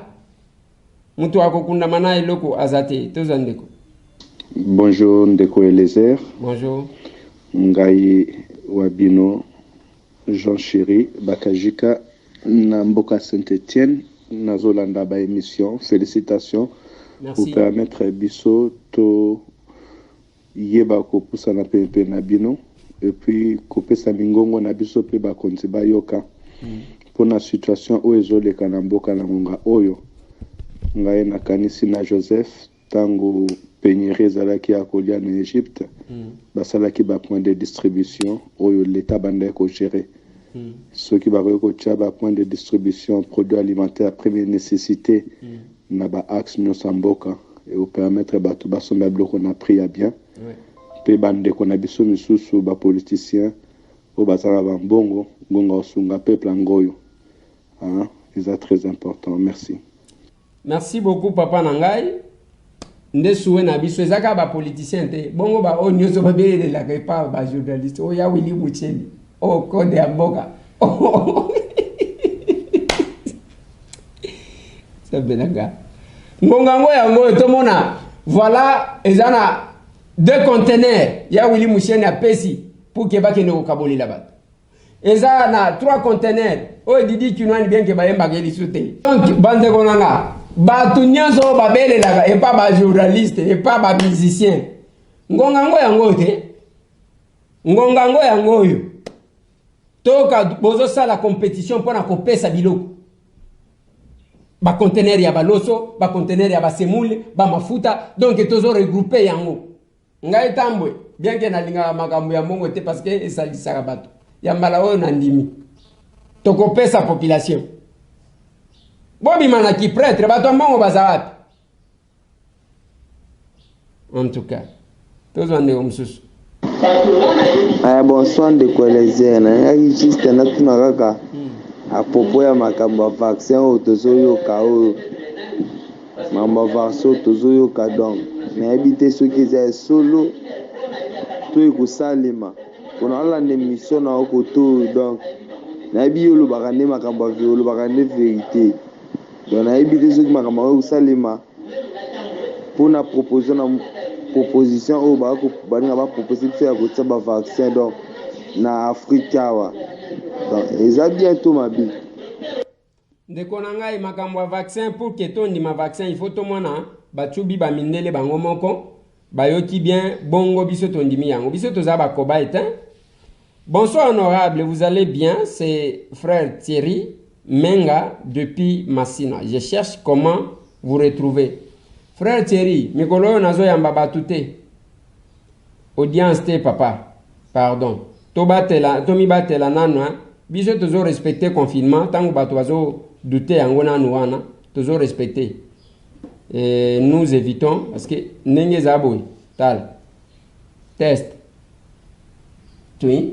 moto akokundama na eloko aza te tozwa ndeko. Bonjour ndeko Eliezer. Bonjour. Ngai wa bino Jean Cheri Bakajika na mboka Saint Etienne nazolanda ba emission felicitations Merci. Permettre biso to yeba kopusana penepene na bino et puis kopesa mingongo na biso pe bakonzi bayoka pona situation oyo ezoleka na mboka na ngonga oyo. Ngai nakanisi na Joseph tango penurie ezalaki ya kolia na Egypte basalaki ba points de distribution oyo l'etat abandaki ko gerer. Soki bakoki kotia ba points de distribution produits alimentaires ya première necessite na ba axes nionso ya mboka eko permettre batu basomba biloko na prix ya bien pe ba ndeko na biso misusu ba politiciens oyo baza na ba mbongo ngonga kosunga peuple yango oyo. Hein? Eza très important. Merci. Merci beaucoup papa na ngai. Nde souhait na biso eza kaka ba politiciens te. Bongo ba oyo nyoso babelelaka epa ba journaliste. Oyo ya Willy Mucheni. Oyo code ya mboka. Sabelaka. Ngonga yango yango oyo tomona voilà eza na deux conteneurs ya Willy Mucheni apesi pour que bakende kokabolela bato. Eza na trois conteneurs oyo Didi Kinwani bien que bayembaka ye lisusu te. Donc bandeko na nga bato nyonso oyo babelelaka epa ba journaliste epa ba musicien ngonga yango yango oyo te ngonga yango yango oyo toka bozosala competition mpo na kopesa biloko baconteneur ya baloso baconteneur ya basemoule bamafuta donc tozo regroupe yango Ngai Tambwe, bien que nalingaka makambo ya mbongo te parce que esalisaka bato. Ya mbala oyo nandimi. Tokopesa population. Bobima na ki pretre, bato ya mbongo baza wapi? En tout cas, tozwa ndeko mosusu. Eh, bonsoir ndeko Eliezer, nayaki juste natuna kaka à propos ya makambo ya vaccin oyo tozoyoka oyo Makambo ya vaccin oyo tozo yoka donc nayebi te soki eza ya solo to ekosalema pona olanda emission na yo kote oyo donc nayebi yo olobaka nde makambo ya olobaka nde verite donc nayebi te soki makambo yango ekosalema pona proposition na proposition oyo balinga ba propose biso ya kotia ba vaccin donc na Afrique awa donc eza bien to mabe? Ndeko na ngai makambo ya vaccin pour que tondima vaccin il faut tomona bacubi ba mindele bango moko bayoki bien bongo biso tondimi yango biso toza ba cobaye te. Bonsoir honorable, vous allez bien? C'est frère Thierry Menga depuis Masina. Je cherche comment vous retrouver. Frère Thierry, mikolo oyo nazoyamba bato te. Audience te papa. Pardon. Tobatela, tomibatela nanu hein. Biso tozo respecter confinement tango bato bazo douter yango nanu wana, tozo respecter. Et nous évitons parce que ndenge eza boye. Tala. Test. Tui.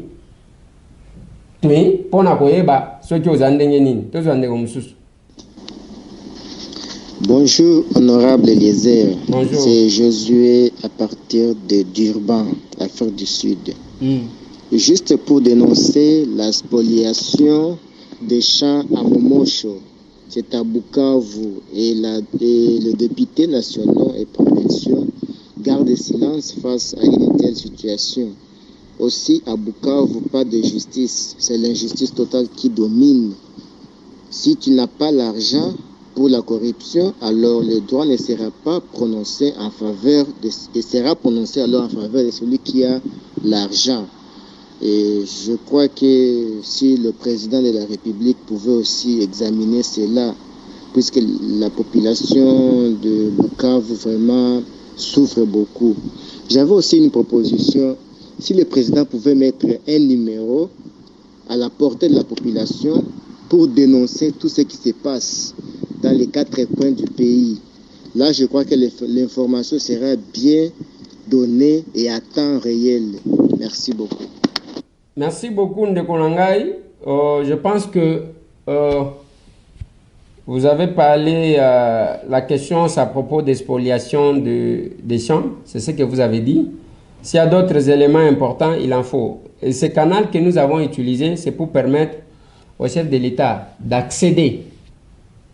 Tui pona koyeba soki oza ndenge nini. Tozwa ndeko mosusu. Bonjour honorable Eliezer, Bonjour. c'est Josué à partir de Durban, Afrique du Sud. Juste pour dénoncer la spoliation des champs à Momosho, c'est à Bukavu et, la, et le député nationaux et provinciaux gardent silence face à une telle situation. Aussi à Bukavu, pas de justice, c'est l'injustice totale qui domine. Si tu n'as pas l'argent pour la corruption, alors le droit ne sera pas prononcé en faveur de, et sera prononcé alors en faveur de celui qui a l'argent. Et je crois que si le président de la République pouvait aussi examiner cela, puisque la population de Bukavu vraiment souffre beaucoup. J'avais aussi une proposition. Si le président pouvait mettre un numéro à la portée de la population pour dénoncer tout ce qui se passe dans les quatre coins du pays. Là, je crois que l'information sera bien donnée et à temps réel. Merci beaucoup. Merci beaucoup ndeko na ngai. Je pense que vous avez parlé, la question c'est à propos des spoliations des champs, c'est ce que vous avez dit. S'il y a d'autres éléments importants, il en faut. Et ce canal que nous avons utilisé, c'est pour permettre au chef de l'État d'accéder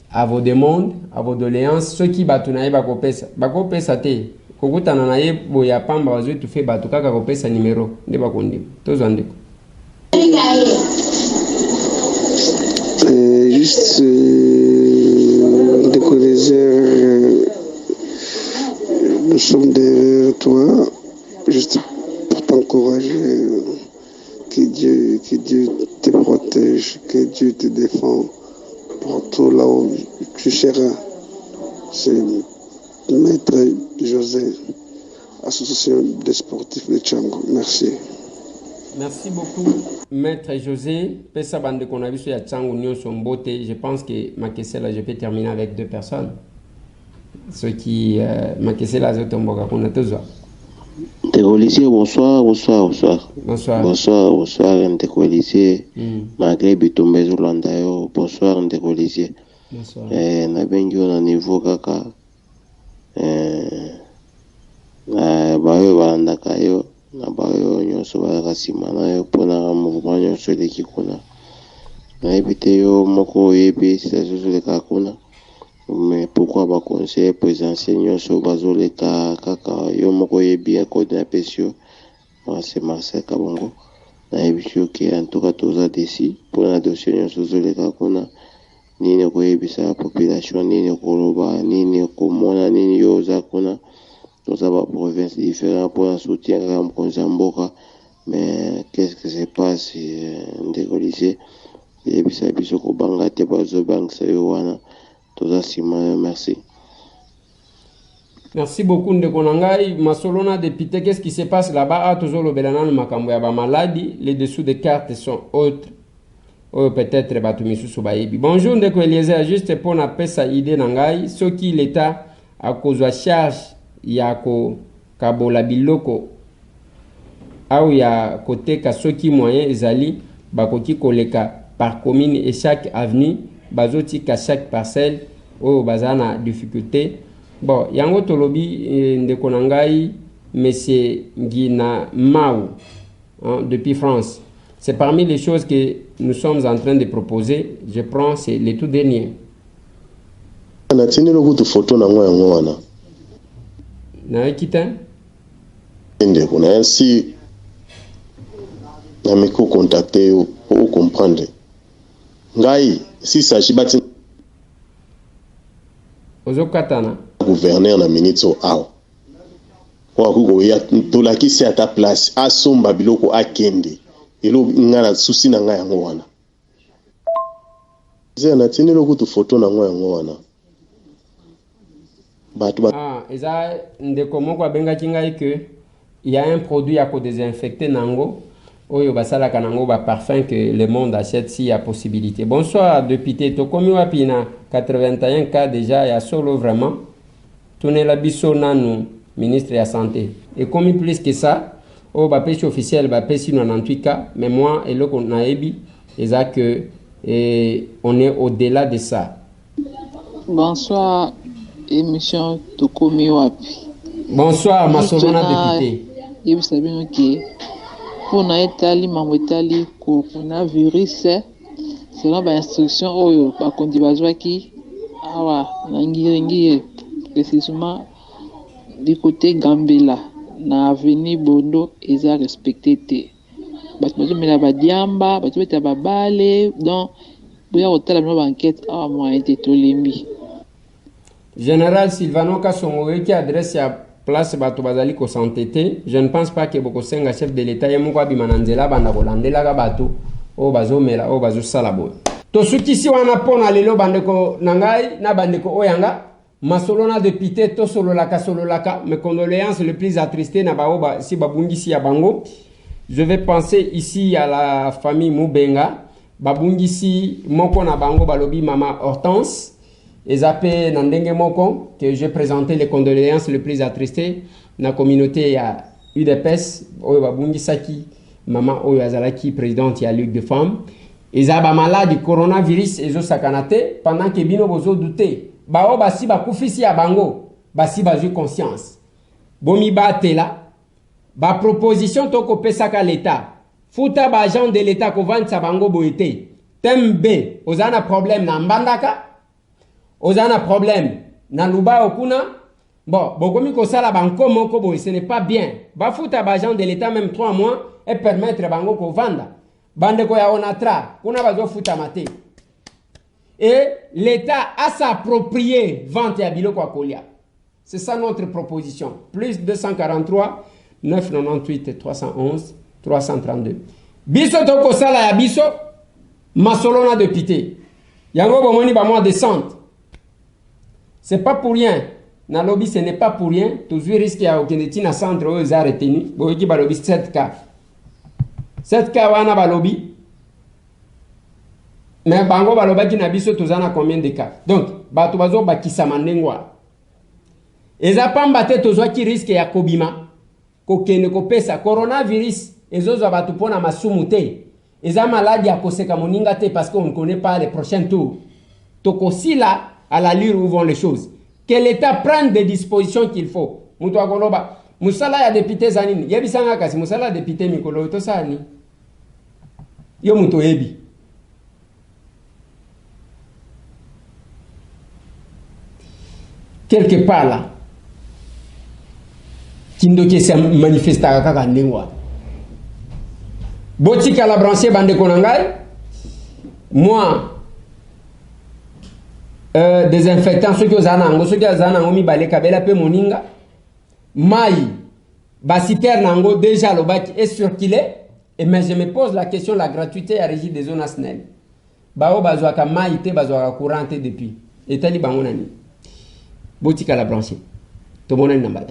à vos demandes, à vos doléances. Ceux qui bato na ye bakopesa, bakopesa te. Kokutana na ye boye ya pamba bazwi tufe bato kaka kopesa numéro nde bakondima. Tozwa ndeko. Juste ndeko Eliezer, nous sommes derrière toi, juste pour t'encourager, que Dieu te protège, que Dieu te défend partout là où tu seras. C'est Maître José, Association des sportifs de Tshangu. Merci. Merci beaucoup Maître José. Pesa bande qu'on a vu sur Tshangu nyonso mbote. Je pense que Makesela, je peux terminer avec deux personnes. Ceux qui Makesela azotomboka kuna tozwa. Ndeko Eliezer, bonsoir, bonsoir, bonsoir. Bonsoir. Bonsoir, bonsoir, Ndeko Eliezer. Malgré bitumba ezolanda yo, bonsoir, Ndeko Eliezer. Bonsoir. Eh, nabengi yo na niveau kaka eh, na baoyo balandaka yo na baoyo nyonso bazalaka nsima na yo mpona mouvement nyonso eleki kuna. Nayebi te yo moko oyebi situation ezoleka kuna. Mais pourquoi ba conseillers presidentiels nionso bazoleka kaka yo moko oyebi code napesi yo c'est Marcel Kabongo nayebisi yo ke en tout cas toza desi mpona dossier nionso ozoleka kuna nini okoyebisa population nini okoloba nini okomona nini yo oza kuna toza ba province différent mpona soutien kaka mokonzi ya mboka mais qu'est-ce que se passe ndeko Lycée yebisa biso kobanga te bazobangisa yo wana toza nsima yo merci. Merci beaucoup ndeko na ngai masolo na député qu'est-ce qui se passe là-bas ah tozolobela nanu makambo ya ba maladi les dessous des cartes sont autres oyo peut-être bato misusu bayebi. Bonjour ndeko Eliezer, juste mpo na pesa idée na ngai soki l'État akozwa charge ya kokabola biloko au ya koteka soki moyen ezali bakoki koleka par commune et chaque avenue bazotika chaque parcelle oyo baza na difficulté. Bon, yango tolobi eh, ndeko na ngai monsieur Ngina Mau hein, depuis France. C'est parmi les choses que nous sommes en train de proposer. Je prends, c'est le tout dernier. Natindeli kutu photo nango yango wana. Nayoki te. Ndeko na si nameki kocontacte yo po ocomprendre ngai si s'agit bati ozokatana gouverneur na minute oyo awa oyo akoki koya tolakisi ata place asomba biloko akende elo ngai na susi na ngai yango wana natindeli kutu photo nango yango wana bato ba ah, eza ndeko moko abengaki ngai que il y a un produit ya kodésinfecter nango oyo basalaka nango ba parfum que le monde achète s'il y a possibilité. Bonsoir député, tokomi wapi na 81 cas déjà ya solo vraiment tunela biso nanu ministre ya santé ekomi plus que ça oyo bapesi officiel bapesi 98 cas mais moi eloko nayebi eza que eh, on est au-delà de ça. Bonsoir, émission Tokomi Wapi. Bonsoir, masolo na député. Yebisa bino ke mpona etali mambo etali coronavirus selon ba instruction oyo bakonzi bazwaki awa na Ngiringiri précisément du côté Gambela na avenue Bondo eza respecté te. Bato bazomela badiamba, bato beta babale, donc boya kotala bino ba enquête awa moyen te tolembi. Général Silvano Kasongo oyoki adresse ya place bato bazali kosantete. Je ne pense pas ke bokosenga chef de l'état ye moko abima na nzela abanda kolandelaka bato oyo bazomela oyo bazosala boye. Tosukisi wana mpo na lelo bandeko na ngai na bandeko oyo yanga masolo na député tosololaka sololaka. Mes condoléances le plus attristé na bao ba, si babungisi ya bango. Je vais penser ici à la famille Mubenga babungisi moko na bango balobi mama Hortense eza pe na ndenge moko que j'ai présenté les condoléances le plus attristé na communauté ya UDPS oyo babungisaki mama oyo azalaki présidente ya Ligue de femmes. Eza ba maladi coronavirus ezosakana te pendant que bino bozodute bao basi bakufisi ya bango basi bazwi conscience bomibatela ba proposition tokopesaka l'état futa ba agent de l'état kovandisa bango boye te tembe oza na problème na Mbandaka oza na problème na Lubao kuna bon bokomi kosala banko moko boye ce n'est pas bien bafuta ba agent de l'état même 3 mois et permettre bango kovanda bandeko ya Onatra kuna bazofutama te et l'état a s'approprié vente ya biloko ya kolia. C'est ça notre proposition. Plus 243 998 311 332. Biso tokosala ya biso masolo na député. Yango bomoni ba mois descente. C'est pas pour rien. Nalobi ce n'est pas pour rien. Tozwi risque ya okende ntina centre oyo eza retenu. Boyoki balobi 7K. 7K wana balobi. Mais bango balobaki na biso toza na combien de cas. Donc bato bazobakisama ndenge wana. Eza pamba te tozwaki risque ya kobima. Kokende kopesa coronavirus ezozwa bato mpo na masumu te. Eza maladi ya koseka moninga te parce qu'on ne connaît pas les prochains tours. Tokosila à l'allure où vont les choses. Que l'État prenne des dispositions qu'il faut. Moto akoloba mosala ya depute eza nini? Yebisa nga kasi mosala ya depute mikolo oyo tosala nini? Yo moto oyebi. Quelque part là, kindoki esi manifestaka kaka ndenge wana. Botikala branche bandeko na ngai. Moi, euh, désinfectant soki ozala na yango, soki azala na yango mibale, kabela mpe moninga. Mai basiterne yango déjà alobaki ecircule. Et mais je me pose la question, la gratuité ya régie des eaux na SNEL, baoyo bazwaka mai te, bazwaka courant te depuis, etali bango na nini? Botikala branche, tomonani na mbala.